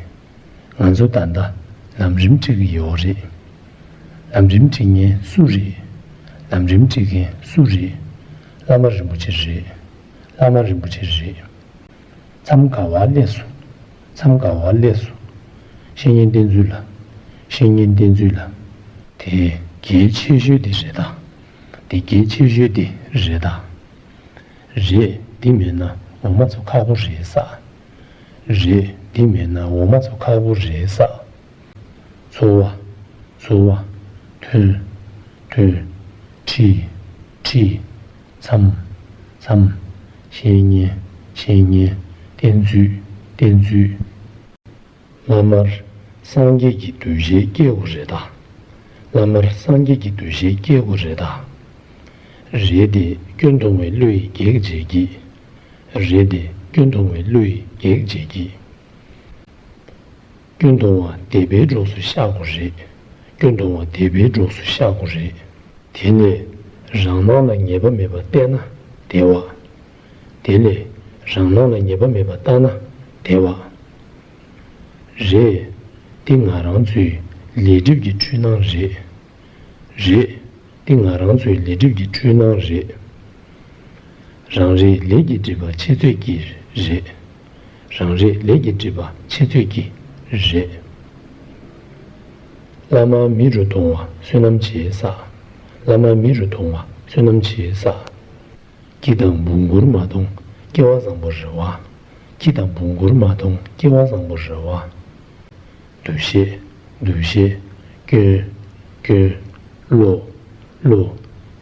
ང་ཚོ་ད་ལྟ་ལམ་རིམ་ཁྲིད་ཀྱི་ཡོད་རེད། ལམ་རིམ་ཁྲིད་མཁན་སུ་རེད། ལམ་རིམ་ཁྲིད་མཁན་སུ་རེད། བླ་མ་རིན་པོ་ཆེ་རེད། བླ་མ་རིན་པོ་ཆེ་རེད། མཚམས་ག་བ་སླེབས་སོང་། མཚམས་ག་བ་སླེབས་སོང་། བཤེས་གཉེན་བསྟེན་ཚུལ་ལ། བཤེས་གཉེན་བསྟེན་ཚུལ་ལ། དེ་གལ་ཆེ་ཤོས་དེ་རེད་ད། དེ་གལ་ཆེ་ཤོས་དེ་རེད་ད། རེད། འདི་མེད་ན་འོ་མ་ཚོ་ཁག་པོ་རེད་ས། རེད། འདི་མེད་ན་འོ་མ་ཚོ་ཁག་པོ་རེད་ས། འཚོ་བ། འཚོ་བ། ཐོན། ཐོན། ཁྲིད། ཁྲིད། མཚམས། མཚམས། བཤེས་གཉེན། བཤེས་གཉེན། བསྟེན་ཚུལ། བསྟེན་ཚུལ། བླ་མར་སངས་རྒྱས་ཀྱི་འདུ་ཤེས་སྐྱེ་དགོས་རེད་ད། བླ་མར་སངས་རྒྱས་ཀྱི་འདུ་ཤེས་སྐྱེ་དགོས་རེད་ད། རེད་དེ། སྐྱོན་མཐོང་བའི་བློ་ཡིས་གེགས་བྱེད་ཀྱི། རེད་དེ། སྐྱོན་མཐོང་བའི་བློ་ཡིས་གེགས་བྱེད་ཀྱི། སྐྱོན་མཐོང་བ་དད་པའི་གྲོགས་སུ་ཤར་དགོས་རེད། སྐྱོན་མཐོང་བ་དད་པའི་གྲོགས་སུ་ཤར་དགོས་རེད། དེ་ནས་རང་སྣང་ལ་ངེས་པ་མེད་པར་བལྟས་ན་བདེ་བ། དེ་ནས་རང་སྣང་ལ་ངེས་པ་མེད་པར་བལྟས་ན་བདེ་བ། རེད། འདི་ང་རང་ཚོའི་ལས་སྒྲིབ་ཀྱི་འཁྲུལ་སྣང་རེད། རེད། འདི་ང་རང་ཚོའི་ལས་སྒྲིབ་ཀྱི་འཁྲུལ་སྣང་རེད། རང་རེའི་ལས་ཀྱི་སྒྲིབ་པ་ཆེ་ཚོད་ཀྱིས་རེད། རང་རེའི་ལས་ཀྱི་སྒྲིབ་པ་ཆེ་ཚོད་ཀྱིས་རེད། བླ་མ་མི་རུ་མཐོང་བ་བསོད་ནམས་ཆེ་བསགས། བླ་མ་མི་རུ་མཐོང་བ་བསོད་ནམས་ཆེ་བསགས། ཁྱི་དང་བོང་གུར་མ་མཐོང་སྐྱེ་བ་བཟང་པོ་རེད་བ། ཁྱི་དང་བོང་གུར་མ་མཐོང་སྐྱེ་བ་བཟང་པོ་རེད་བ། འདུ་ཤེས། འདུ་ཤེས། སྐྱོན། སྐྱོན། བློ། བློ།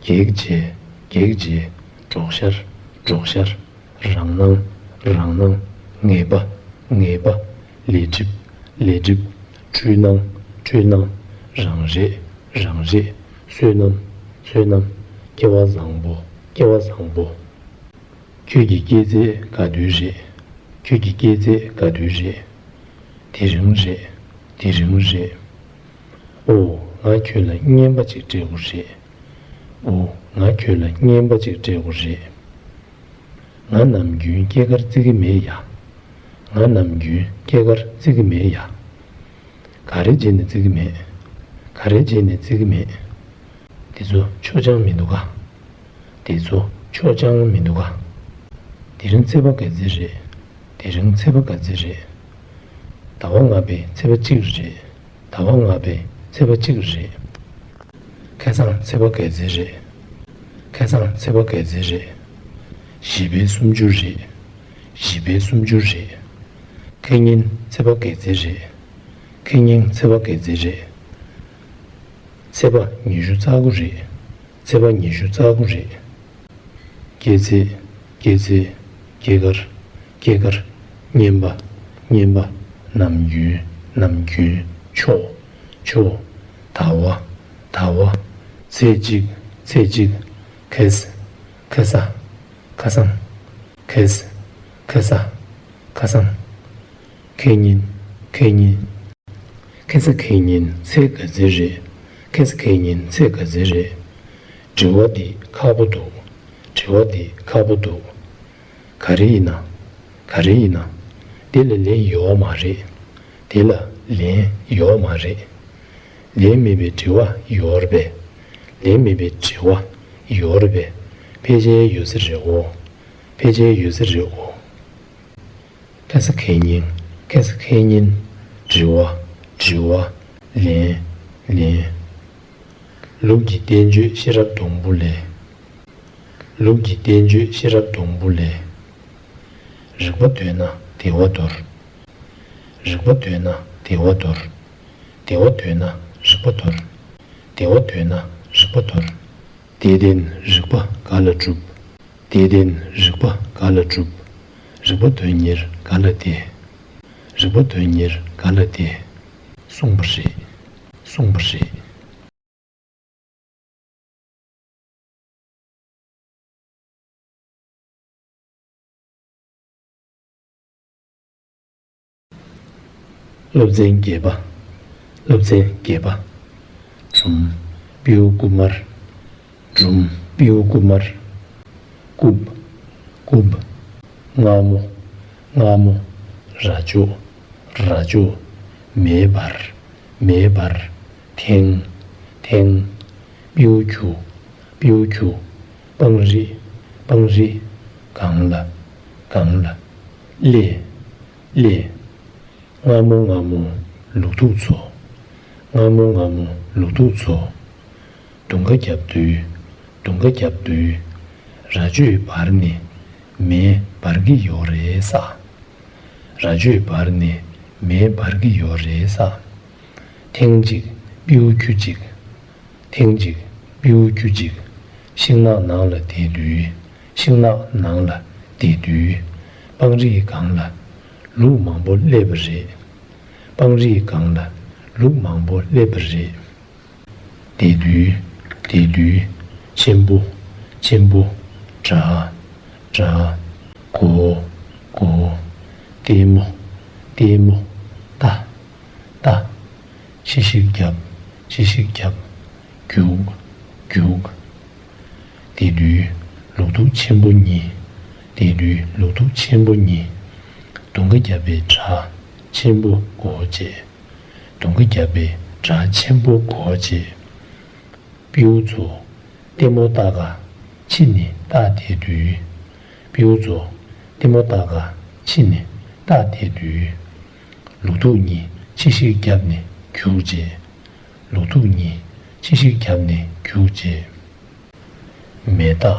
གེགས་བྱེད། གེགས་བྱེད། གྲོགས་ཤར། གྲོགས་ཤར། རང་སྣང་། རང་སྣང་། ངེས་པ། ངེས་པ། ལས་སྒྲིབ། ལས་སྒྲིབ། འཁྲུལ་སྣང་། འཁྲུལ་སྣང་། རང་རེད། རང་རེད། བསོད་ནམས། བསོད་ནམས། སྐྱེ་བ་བཟང་པོ། སྐྱེ་བ་བཟང་པོ། ཁྱོད་ཀྱི་སྐྱེས་ཚེས་ག་དུས་རེད། ཁྱོད་ཀྱི་སྐྱེས་ཚེས་ག་དུས་རེད། དེ་རིང་རེད། དེ་རིང་རེད། ཨོ། ང་ཁྱོད་ལ་རྔན་པ་ཅིག་སྤྲད་དགོས་རེད། ཨོ། ང་ཁྱོད་ལ་རྔན་པ་ཅིག་སྤྲད་དགོས་རེད། ང་ནམ་རྒྱུན་སྐྱེས་སྐར་བརྩི་གི་མེད་ཡ། ང་ནམ་རྒྱུན་སྐྱེས་སྐར་བརྩི་གི་མེད་ཡ། ག་རེ་བྱས་ནས་བརྩི་གི་མེད། ག་རེ་བྱས་ནས་བརྩི་གི་མེད། དེ་ཚོ་ཆོ་ཅང་མི་འདུག་ག། དེ་ཚོ་ཆོ་ཅང་མི་འདུག་ག། དེ་རིང་ཚེས་པ་ག་ཚོད་རེད། དེ་རིང་ཚེས་པ་ག་ཚོད་རེད། ཟླ་བ་ལྔ་པའི་ཚེས་པ་གཅིག་རེད། ཟླ་བ་ལྔ་པའི་ཚེས་པ་གཅིག་རེད། ཁ་སང་ཚེས་པ་ག་ཚོད་རེད། ཁ་སང་ཚེས་པ་ག་ཚོད་རེད། བཞི་པའི་སུམ་ཅུ་རེད། བཞི་པའི་སུམ་ཅུ་རེད། ཁ་ཉིན་ཚེས་པ་ག་ཚོད་རེད། ཁ་ཉིན་ཚེས་པ་ག་ཚོད་རེད། ཚེས་པ་ཉི་ཤུ་རྩ་དགུ་རེད། ཚེས་པ་ཉི་ཤུ་རྩ་དགུ་རེད། སྐྱེས་ཚེས། སྐྱེས་ཚེས། སྐྱེས་སྐར། སྐྱེས་སྐར། བསྙེན་པ། བསྙེན་པ། ནམ་རྒྱུན། ནམ་རྒྱུན། ཆོ། ཆོ། ཟླ་བ། ཟླ་བ། ཚེས་གཅིག་ཚེས་གཅིག་ཁ་ས། ཁ་ས། ཁ་སང་། ཁ་ས། ཁ་ས། ཁ་སང་། ཁ་ཉིན། ཁ་ཉིན། ཁ་ས་ཁ་ཉིན་ཚེས་ག་ཚོད་རེད། ཁ་ས་ཁ་ཉིན་ཚེས་ག་ཚོད་རེད། དྲི་བ་འདི་ཁག་པོ་འདུག་དྲི་བ་འདི་ཁག་པོ་འདུག་ག་རེ་ཡིན་ན། ག་རེ་ཡིན་ན། དེ་ལ་ལན་ཡོད་མ་རེད། དེ་ལ་ལན་ཡོད་མ་རེད། ལན་མེད་པའི་དྲི་བ་ཡོད་རེད་པས། ལན་མེད་པའི་དྲི་བ་ཡོད་རེད་པས། ཕལ་ཆེར་ཡོད་ས་རེད་འོ། ཕལ་ཆེར་ཡོད་ས་རེད་འོ། ཁ་ས་ཁ་ཉིན། ཁ་ས་ཁ་ཉིན། དྲི་བ། དྲི་བ། ལན། ལན། ལུགས་ཀྱི་བསྟན་བཅོས་ཤེས་རབ་སྡོང་པོ་ལས། ལུགས་ཀྱི་བསྟན་བཅོས་ཤེས་རབ་སྡོང་པོ་ལས། རིག་པ་འདོད་ན་བདེ་བ་འདོར། རིག་པ་འདོད་ན་བདེ་བ་འདོར། བདེ་བ་འདོད་ན་རིག་པ་འདོར། བདེ་བ་འདོད་ན་རིག་པ་འདོར། དེ་ལྡན་རིག་པ་ག་ལ་གྲུབ། དེ་ལྡན་རིག་པ་ག་ལ་གྲུབ། རིག་པ་དོན་གཉེར་ག་ལ་བདེ། རིག་པ་དོན་གཉེར་ག་ལ་བདེ། གསུངས་པ་རེད། གསུངས་པ་རེད། སློབ་ཚན་བརྒྱད་པ། སློབ་ཚན་བརྒྱད་པ། སྒྲུང་། སྤྲེའུ་རྐུབ་དམར། སྒྲུང་། སྤྲེའུ་རྐུབ་དམར། རྐུབ། རྐུབ། མངར་མོ། མངར་མོ། རྭ་ཅོ། རྭ་ཅོ། མེ་འབར། མེ་འབར། ཐེངས། ཐེངས། སྤྲེའུ་ཁྱུ། སྤྲེའུ་ཁྱུ། སྤང་རི། སྤང་རི། སྒང་ལ། སྒང་ལ། གླེ། གླེ། མངར་མོ་མངར་མོ་ལུག་ཐུག་འཚོ། མངར་མོ་མངར་མོ་ལུག་ཐུག་འཚོ། དུང་ཁ་བརྒྱབ་དུས། དུང་ཁ་བརྒྱབ་དུས། རྭ་ཅོའི་བར་ནས། མེ་འབར་གྱི་ཡོད་རེད་ས། རྭ་ཅོའི་བར་ནས་མེ་འབར་གྱི་ཡོད་རེད་ས། ཐེངས་གཅིག་སྤྲེའུ་ཁྱུ་གཅིག་ཐེངས་གཅིག་སྤྲེའུ་ཁྱུ་གཅིག་ཤིང་ནགས་ནང་ལ་བསྡད་དུས། ཤིང་ནགས་ནང་ལ་བསྡད་དུས། སྤང་རིའི་སྒང་ལ་ལུག་མང་པོ་སླེབས་པ་རེད། སྤང་རི་སྒང་ལ་ལུག་མང་པོ་སླེབས་པ་རེད། དེ་དུས། དེ་དུས། ཆེན་པོ། ཆེན་པོ། བྲག་བྲག་མགོ་མགོ་ལྟད་མོ། ལྟད་མོ། ལྟ། ལྟ། ཕྱི་ཤིག་བརྒྱབ། ཕྱི་ཤིག་བརྒྱབ། རྒྱུག་རྒྱུག་དེ་དུས་ལུག་ཐུག་ཆེན་པོ་གཉིས། དེ་དུས་ལུག་ཐུག་ཆེན་པོ་གཉིས། དུང་ཁ་བརྒྱབ་པའི་བྲག་ཆེན་པོ་མགོ་བཅད། དུང་ཁ་བརྒྱབ་པའི་བྲག་ཆེན་པོ་མགོ་བཅད། སྤྲེའུ་ཚོ་ལྟད་མོ་ལྟ་ག་ཕྱི་ནས་ལྟ་བསྡད་དུས། སྤྲེའུ་ཚོ་ལྟད་མོ་ལྟ་ག་ཕྱི་ནས་ལྟ་བསྡད་དུས། ལུག་ཐུག་གཉིས་ཕྱི་ཤིག་བརྒྱབ་ནས་རྒྱུག་བྱས། ལུག་ཐུག་གཉིས་ཕྱི་ཤིག་བརྒྱབ་ནས་རྒྱུག་བྱས། མེ་སྟག་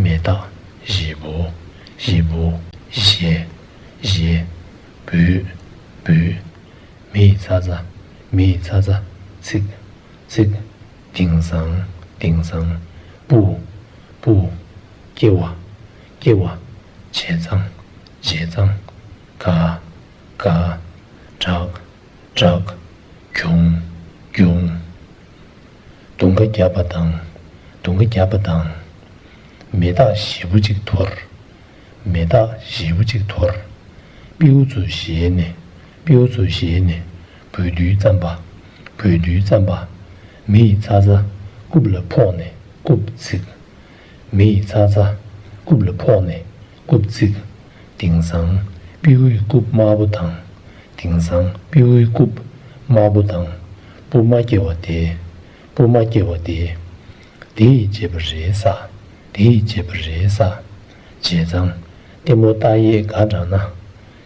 མེ་སྟག་བཞེས་པོ། བཞེས་པོ། བཞེས། བཞེས། འབུད། འབུད། མེ་ཡི་ཚ་ཚ། མེ་ཡི་ཚ་ཚ། ཚིག་ཚིག་དེང་སང་། དེང་སང་། སྤུ། སྤུ། སྐྱེ་བ། སྐྱེ་བ། བྱས་ཙང་། བྱས་ཙང་། ག་ག་བྲག་བྲག་གྱོང་། གྱོང་། དུང་ཁ་བརྒྱབ་པ་དང་། དུང་ཁ་བརྒྱབ་པ་དང་། མེ་སྟག་ཞེ་པོ་ཅིག་འཐོར། མེ་སྟག་ཞེ་པོ་ཅིག་འཐོར། སྤྲེའུ་ཚོ་ཞལ་ནས། སྤྲེའུ་ཚོ་ཞལ་ནས་འབུད་དུས་ཙམ་པ། འབུད་དུས་ཙམ་པ། མེ་ཡི་ཚ་ཚ་རྐུབ་ལ་ཕོག་ནས་རྐུབ་ཚིག་མེ་ཡི་ཚ་ཚ་རྐུབ་ལ་ཕོག་ནས་རྐུབ་ཚིག་དེང་སང་སྤྲེའུའི་རྐུབ་དམར་པོ་དང་། དེང་སང་སྤྲེའུའི་རྐུབ་དམར་པོ་དང་། སྤུ་མ་སྐྱེ་བ་དེ། སྤུ་མ་སྐྱེ་བ་དེ། དེ་ཡིས་བྱས་པ་རེད་ས། དེ་ཡིས་བྱས་པ་རེད་ས། བྱས་ཙང་ལྟད་མོ་ལྟ་ཡས་དགའ་དྲགས་ན།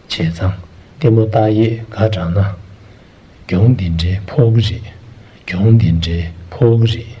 བྱས་ཙང་ལྟད་མོ་ལྟ་ཡས་དགའ་དྲགས་ན། གྱོང་འདི་འདྲའི་ཕོག་གི་རེད། གྱོང་འདི་འདྲའི་ཕོག་གི་རེད།